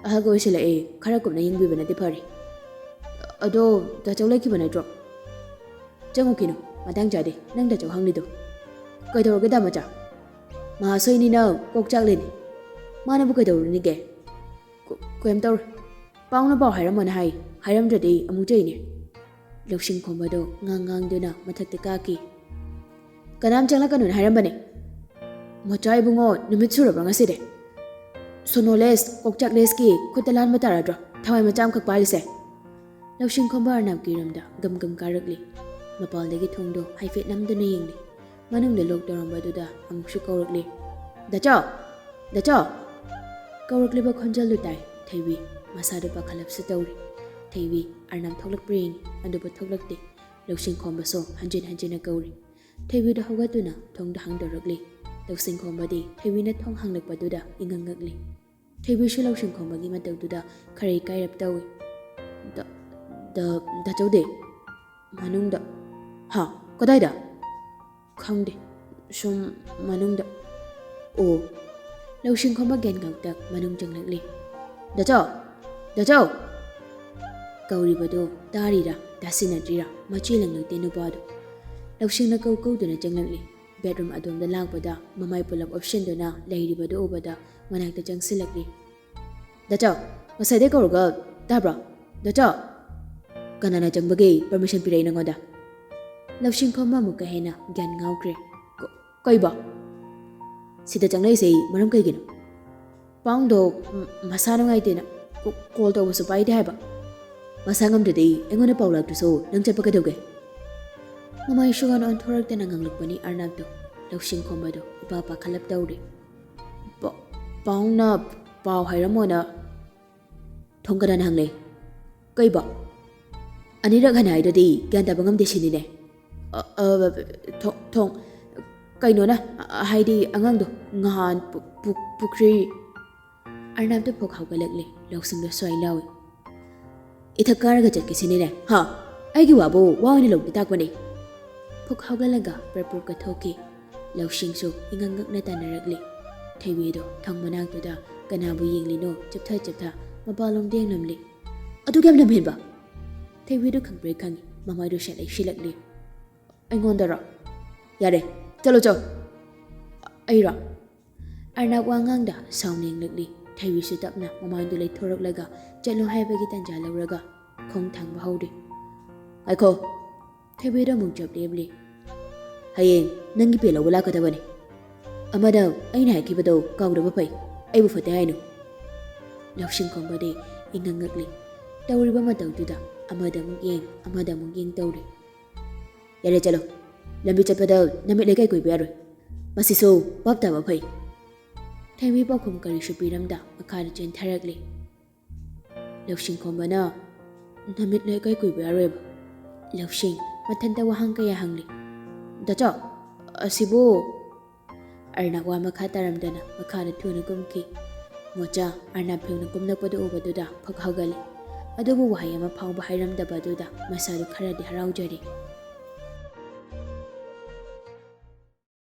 ꯑꯍꯜꯒ ꯑꯣꯏꯁꯤꯜꯂꯛꯑꯦ, ꯈꯔ ꯀꯨꯞꯅ ꯌꯦꯡꯕꯤꯕꯅꯗꯤ ꯐꯔꯦ꯫ ꯑꯗꯣ ꯗꯥꯆꯧ ꯂꯩꯈꯤꯕ ꯅꯠꯇ꯭ꯔꯣ?" "ꯆꯪꯉꯨꯈꯤꯅꯨ, ꯃꯇꯥꯡ ꯆꯥꯗꯦ ꯅꯪ ꯗꯥꯆꯧ ꯍꯪꯂꯤꯗꯣ꯫ ꯀꯩꯗꯧꯔꯒꯦ ꯗꯥ ꯃꯆꯥ?" "ꯃꯍꯥꯁꯣꯏꯅꯤꯅ ꯀꯣꯛ ꯆꯥꯛꯂꯤꯅꯦ꯫ ꯃꯥꯅꯕꯨ ꯀꯩꯗꯧꯔꯨꯅꯤꯒꯦ?" "ꯀ-, ꯀꯩꯝ ꯇꯧꯔꯣꯏ꯫ ꯄꯥꯎꯅ ꯄꯥꯎ ꯍꯥꯏꯔꯝꯃꯣꯅ ꯍꯥꯏ, ꯍꯥꯏꯔꯝꯗ꯭ꯔꯗꯤ ꯑꯃꯨꯛ ꯆꯩꯅꯦ꯫" ꯂꯧꯁꯤꯡ ꯈꯣꯝꯕꯗꯣ ꯉꯥꯡ ꯉꯥꯡꯗꯨꯅ ꯃꯊꯛꯇ ꯀꯥꯈꯤ꯫ "ꯀꯅꯥꯝ ꯆꯪꯂꯛꯀꯅꯨꯅ ꯍꯥꯏꯔꯝꯕꯅꯦ꯫ ꯃꯣꯆꯥ ꯏꯕꯨꯡꯉꯣ, ꯅꯨꯃꯤꯠ ꯁꯨꯔꯕ꯭ꯔꯥ ꯉꯁꯤꯗꯤ? ꯁꯣꯅꯣꯂꯦꯁ, ꯀꯣꯛꯆꯥꯛꯂꯦꯁꯀꯤ ꯈꯨꯠꯇ ꯂꯥꯟꯕ ꯇꯥꯔꯗ꯭ꯔꯣ? ꯊꯋꯥꯏ ꯃꯆꯥ ꯑꯃꯈꯛ ꯄꯥꯜꯂꯤꯁꯦ꯫" ꯂꯧꯁꯤꯡ ꯈꯣꯝꯕ ꯑꯔꯅꯥꯞꯀꯤ ꯔꯨꯝꯗ ꯒꯝ ꯒꯝ ꯀꯥꯔꯛꯂꯤ꯫ ꯃꯄꯥꯟꯗꯒꯤ ꯊꯣꯡꯗꯣ ꯍꯥꯏꯐꯦꯠ ꯅꯝꯗꯨꯅ ꯌꯦꯡꯂꯤ꯫ ꯃꯅꯨꯡꯗ ꯂꯣꯛ ꯇꯧꯔꯝꯕꯗꯨꯗ ꯑꯃꯨꯛꯁꯨ ꯀꯧꯔꯛꯂꯤ꯫ "ꯗꯥꯆꯧ! ꯗꯥꯆꯧ!" ꯀꯧꯔꯛꯂꯤꯕ ꯈꯣꯟꯖꯦꯜꯗꯨ ꯇꯥꯏ꯫ ꯊꯣꯏꯕꯤ ꯃꯁꯥꯗꯨ ꯄꯥꯈꯠꯂꯞꯁꯨ ꯇꯧꯔꯤ꯫ ꯊꯣꯏꯕꯤ ꯑꯔꯅꯥꯞ ꯊꯣꯛꯂꯛꯄ꯭ꯔꯥ ꯌꯦꯡꯉꯤ, ꯑꯗꯨꯕꯨ ꯊꯣꯛꯂꯛꯇꯦ꯫ ꯂꯧꯁꯤꯡ ꯈꯣꯝꯕꯁꯨ ꯍꯟꯖꯤꯟ ꯍꯟꯖꯤꯟꯅ ꯀꯧꯔꯤ꯫ ꯊꯣꯏꯕꯤꯗꯨ ꯍꯧꯒꯠꯇꯨꯅ ꯊꯣꯡꯗꯨ ꯍꯥꯡꯗꯣꯔꯛꯂꯤ꯫ ꯂꯧꯁꯤꯡ ꯈꯣꯝꯕꯗꯤ ꯊꯣꯏꯕꯤꯅ ꯊꯣꯡ ꯍꯥꯡꯂꯛꯄꯗꯨꯗ ꯏꯉꯛ ꯉꯛꯂꯤ꯫ ꯊꯣꯏꯕꯤꯁꯨ ꯂꯧꯁꯤꯡ ꯈꯣꯝꯕꯒꯤ ꯃꯇꯧꯗꯨꯗ ꯈꯔ ꯏꯀꯥꯏꯔꯞ ꯇꯧꯏ꯫ "ꯗ-, ꯗ-, ꯗꯥꯆꯧꯗꯤ?" "ꯃꯅꯨꯡꯗ꯫" "ꯍꯥ? ꯀꯗꯥꯏꯗ?" "ꯈꯪꯗꯦ, ꯁꯨꯝ ꯃꯅꯨꯡꯗ꯫" "ꯑꯣ꯫" ꯂꯧꯁꯤꯡ ꯈꯣꯝꯕ ꯒ꯭ꯌꯥꯟ ꯉꯥꯎꯇ ꯃꯅꯨꯡ ꯆꯪꯂꯛꯂꯤ꯫ "ꯗꯥꯆꯧ! ꯗꯥꯆꯧ!" ꯀꯧꯔꯤꯕꯗꯨ ꯇꯥꯔꯤꯔꯥ ꯇꯥꯁꯤꯟꯅꯗ꯭ꯔꯤꯔꯥ ꯃꯆꯤ ꯂꯪꯂꯛꯇꯦ ꯅꯨꯄꯥꯗꯨ꯫ ꯂꯧꯁꯤꯡꯅ ꯀꯧ ꯀꯧꯗꯨꯅ ꯆꯪꯂꯛꯂꯤ꯫ ꯕꯦꯗꯔꯨꯝ ꯑꯗꯣꯝꯗ ꯂꯥꯛꯄꯗ ꯃꯃꯥꯏ ꯄꯨꯂꯞ ꯑꯣꯞꯁꯤꯟꯗꯨꯅ ꯂꯩꯔꯤꯕꯗꯨ ꯎꯕꯗ ꯃꯅꯥꯛꯇ ꯆꯪꯁꯤꯜꯂꯛꯂꯤ꯫ "ꯗꯥꯆꯧ, ꯉꯁꯥꯏꯗꯩ ꯀꯧꯔꯒ ꯇꯥꯕ꯭ꯔꯣ? ꯗꯥꯆꯧ!" "ꯀꯅꯥꯅ ꯆꯪꯕꯒꯤ ꯄꯔꯃꯤꯁꯟ ꯄꯤꯔꯛꯏ ꯅꯉꯣꯟꯗ?" ꯂꯧꯁꯤꯡ ꯈꯣꯝꯕ ꯑꯃꯨꯛꯀ ꯍꯦꯟꯅ ꯒ꯭ꯌꯥꯟ ꯉꯥꯎꯈ꯭ꯔꯦ꯫ "ꯀ-, ꯀꯩꯕ? ꯁꯤꯗ ꯆꯪꯂꯛꯏꯁꯦ ꯃꯔꯝ ꯀꯩꯒꯤꯅꯣ?" "ꯄꯥꯎꯗꯣ, ꯎꯝ, ꯃꯁꯥ ꯅꯨꯡꯉꯥꯏꯇꯦꯅ ꯀꯣ-, ꯀꯣꯜ ꯇꯧꯕꯁꯨ ꯄꯥꯏꯗꯦ ꯍꯥꯏꯕ꯫" "ꯃꯁꯥ ꯉꯝꯗ꯭ꯔꯗꯤ ꯑꯩꯉꯣꯟꯗ ꯄꯥꯎ ꯂꯥꯛꯇ꯭ꯔꯁꯨ ꯅꯪ ꯆꯠꯄ ꯀꯩꯗꯧꯒꯦ?" ꯃꯃꯥꯏ ꯁꯨꯛꯑꯣꯟ ꯑꯣꯟꯊꯣꯔꯛꯇꯅ ꯉꯥꯡꯂꯛꯄꯅꯤ ꯑꯔꯅꯥꯞꯇꯣ꯫ ꯂꯧꯁꯤꯡ ꯈꯣꯝꯕꯗꯣ ꯏꯄꯥ ꯄꯥꯈꯠꯂꯞ ꯇꯧꯔꯤ꯫ "ꯄ-, ꯄꯥꯎꯅ ꯄꯥꯎ ꯍꯥꯏꯔꯝꯃꯣꯅ ꯊꯣꯡ ꯀꯅꯥꯅ ꯍꯥꯡꯂꯦ?" "ꯀꯩꯕꯣ? ꯑꯅꯤꯔꯛ ꯍꯟꯅ ꯍꯥꯏꯗꯨꯗꯤ ꯒ꯭ꯌꯥꯟ ꯇꯥꯕ ꯉꯝꯗꯦ ꯁꯤꯅꯤꯅꯦ?" "ꯑ, ꯑ, ꯊꯣ-, ꯊꯣꯡ, ꯀꯩꯅꯣꯅ, ꯑ, ꯍꯥꯏꯗꯤ ꯑꯉꯥꯡꯗꯣ ꯉꯍꯥꯟ ꯄꯨ-, ꯄꯨ-, ꯄꯨꯈ꯭ꯔꯤ"꯫ ꯑꯔꯅꯥꯞꯇ ꯐꯨꯛ ꯍꯧꯒꯠꯂꯛꯂꯦ꯫ ꯂꯧꯁꯤꯡꯗꯣ ꯁ꯭ꯋꯥꯏ ꯂꯥꯎꯏ꯫ "ꯏꯊꯛ ꯀꯥꯔꯒ ꯆꯠꯀꯦ ꯁꯤꯅꯤꯅꯦ, ꯍꯥ? ꯑꯩꯒꯤ ꯋꯥꯕꯨ ꯋꯥ ꯑꯣꯏꯅ ꯂꯧꯕꯤ ꯇꯥꯛꯄꯅꯦ"꯫ ꯐꯨꯛ ꯍꯧꯒꯠꯂꯒ ꯄ꯭ꯔꯞ ꯄ꯭ꯔꯞꯀ ꯊꯣꯛꯈꯤ꯫ ꯂꯧꯁꯤꯡꯁꯨ ꯏꯉꯛ ꯉꯛꯅ ꯇꯥꯟꯅꯔꯛꯂꯤ꯫ ꯊꯣꯏꯕꯤꯗꯣ ꯊꯣꯡ ꯃꯅꯥꯛꯇꯨꯗ ꯀꯅꯥꯕꯨ ꯌꯦꯡꯂꯤꯅꯣ ꯆꯞꯊ ꯆꯞꯊ ꯃꯄꯥꯟꯂꯣꯝꯗ ꯌꯦꯡꯂꯝꯂꯤ꯫ "ꯑꯗꯨꯛ ꯌꯥꯝ ꯂꯝꯍꯦꯟꯕ!" ꯊꯣꯏꯕꯤꯗꯣ ꯈꯪꯄ꯭ꯔꯦꯛ ꯈꯪꯉꯤ, ꯃꯃꯥꯏꯗꯣ ꯁꯦꯠꯂꯩ ꯁꯤꯜꯂꯛꯂꯤ꯫ "ꯑꯩꯉꯣꯟꯗꯔꯣ? ꯌꯥꯔꯦ, ꯆꯠꯂꯣ ꯆꯣ"꯫ "ꯑꯩꯔꯣ?" ꯑꯔꯅꯥꯞ ꯋꯥꯉꯥꯡꯗ ꯁꯥꯎꯅ ꯌꯦꯡꯂꯛꯂꯤ꯫ ꯊꯣꯏꯕꯤꯁꯨ ꯇꯞꯅ ꯃꯃꯥꯏꯗꯨ ꯂꯩꯊꯣꯔꯛꯂꯒ ꯆꯠꯂꯣ ꯍꯥꯏꯕꯒꯤ ꯇꯥꯟꯖꯥ ꯂꯧꯔꯒ ꯈꯣꯡ ꯊꯥꯡꯕ ꯍꯧꯔꯤ꯫ "ꯉꯥꯏꯈꯣ"꯫ ꯊꯣꯏꯕꯤꯗꯣ ꯑꯃꯨꯛ ꯆꯞ ꯂꯦꯞꯂꯤ꯫ "ꯍꯌꯦꯡ ꯅꯪꯒꯤ ꯄꯦ ꯂꯧꯕ ꯂꯥꯛꯀꯗꯕꯅꯤ꯫ ꯑꯃꯗ ꯑꯩꯅ ꯍꯥꯏꯈꯤꯕꯗꯣ ꯀꯥꯎꯗꯕ ꯐꯩ꯫ ꯑꯩꯕꯨ ꯐꯠꯇꯦ ꯍꯥꯏꯅꯨ"꯫ ꯂꯧꯁꯤꯡ ꯈꯣꯝꯕꯗꯤ ꯏꯉꯛ ꯉꯛꯂꯤ꯫ ꯇꯧꯔꯤꯕ ꯃꯇꯧꯗꯨꯗ ꯑꯃꯗ ꯑꯃꯨꯛ ꯌꯦꯡ, ꯑꯃꯗ ꯑꯃꯨꯛ ꯌꯦꯡ ꯇꯧꯔꯤ꯫ "ꯌꯥꯔꯦ, ꯆꯠꯂꯣ꯫ ꯂꯝꯕꯤ ꯆꯠꯄꯗ ꯅꯃꯤꯠ ꯂꯩꯀꯥꯏ ꯀꯣꯏꯕ ꯌꯥꯔꯣꯏ꯫ ꯃꯁꯤꯁꯨ ꯚꯥꯞ ꯇꯥꯕ ꯐꯩ"꯫ ꯊꯣꯏꯕꯤ ꯄꯥꯎꯈꯨꯝ ꯀꯔꯤꯁꯨ ꯄꯤꯔꯝꯗ ꯃꯈꯥꯗ ꯆꯦꯟꯊꯔꯛꯂꯤ꯫ ꯂꯧꯁꯤꯡ ꯈꯣꯝꯕꯅ, "ꯅꯃꯤꯠ ꯂꯩꯀꯥꯏ ꯀꯣꯏꯕ ꯌꯥꯔꯣꯏꯕ"꯫ ꯂꯧꯁꯤꯡ ꯃꯊꯟꯇ ꯋꯥꯍꯪ ꯀꯌꯥ ꯍꯪꯂꯤ꯫ "ꯗꯥꯆꯥ, ꯑꯁꯤꯕꯨ"꯫ ꯑꯔꯅꯥꯞ ꯋꯥ ꯃꯈꯥ ꯇꯥꯔꯝꯗꯅ ꯃꯈꯥꯗ ꯊꯨꯅ ꯀꯨꯝꯈꯤ꯫ ꯃꯣꯆꯥ ꯑꯔꯅꯥꯞ ꯊꯨꯅ ꯀꯨꯝꯂꯛꯄꯗꯨ ꯎꯕꯗꯨꯗ ꯐꯛ ꯍꯧꯒꯠꯂꯤ꯫ ꯑꯗꯨꯕꯨ ꯋꯥꯍꯩ ꯑꯃ ꯐꯥꯎꯕ ꯍꯥꯏꯔꯝꯗꯕ ꯑꯗꯨꯗ ꯃꯁꯥꯗꯨ ꯈꯔꯗꯤ ꯍꯔꯥꯎꯖꯔꯤ꯫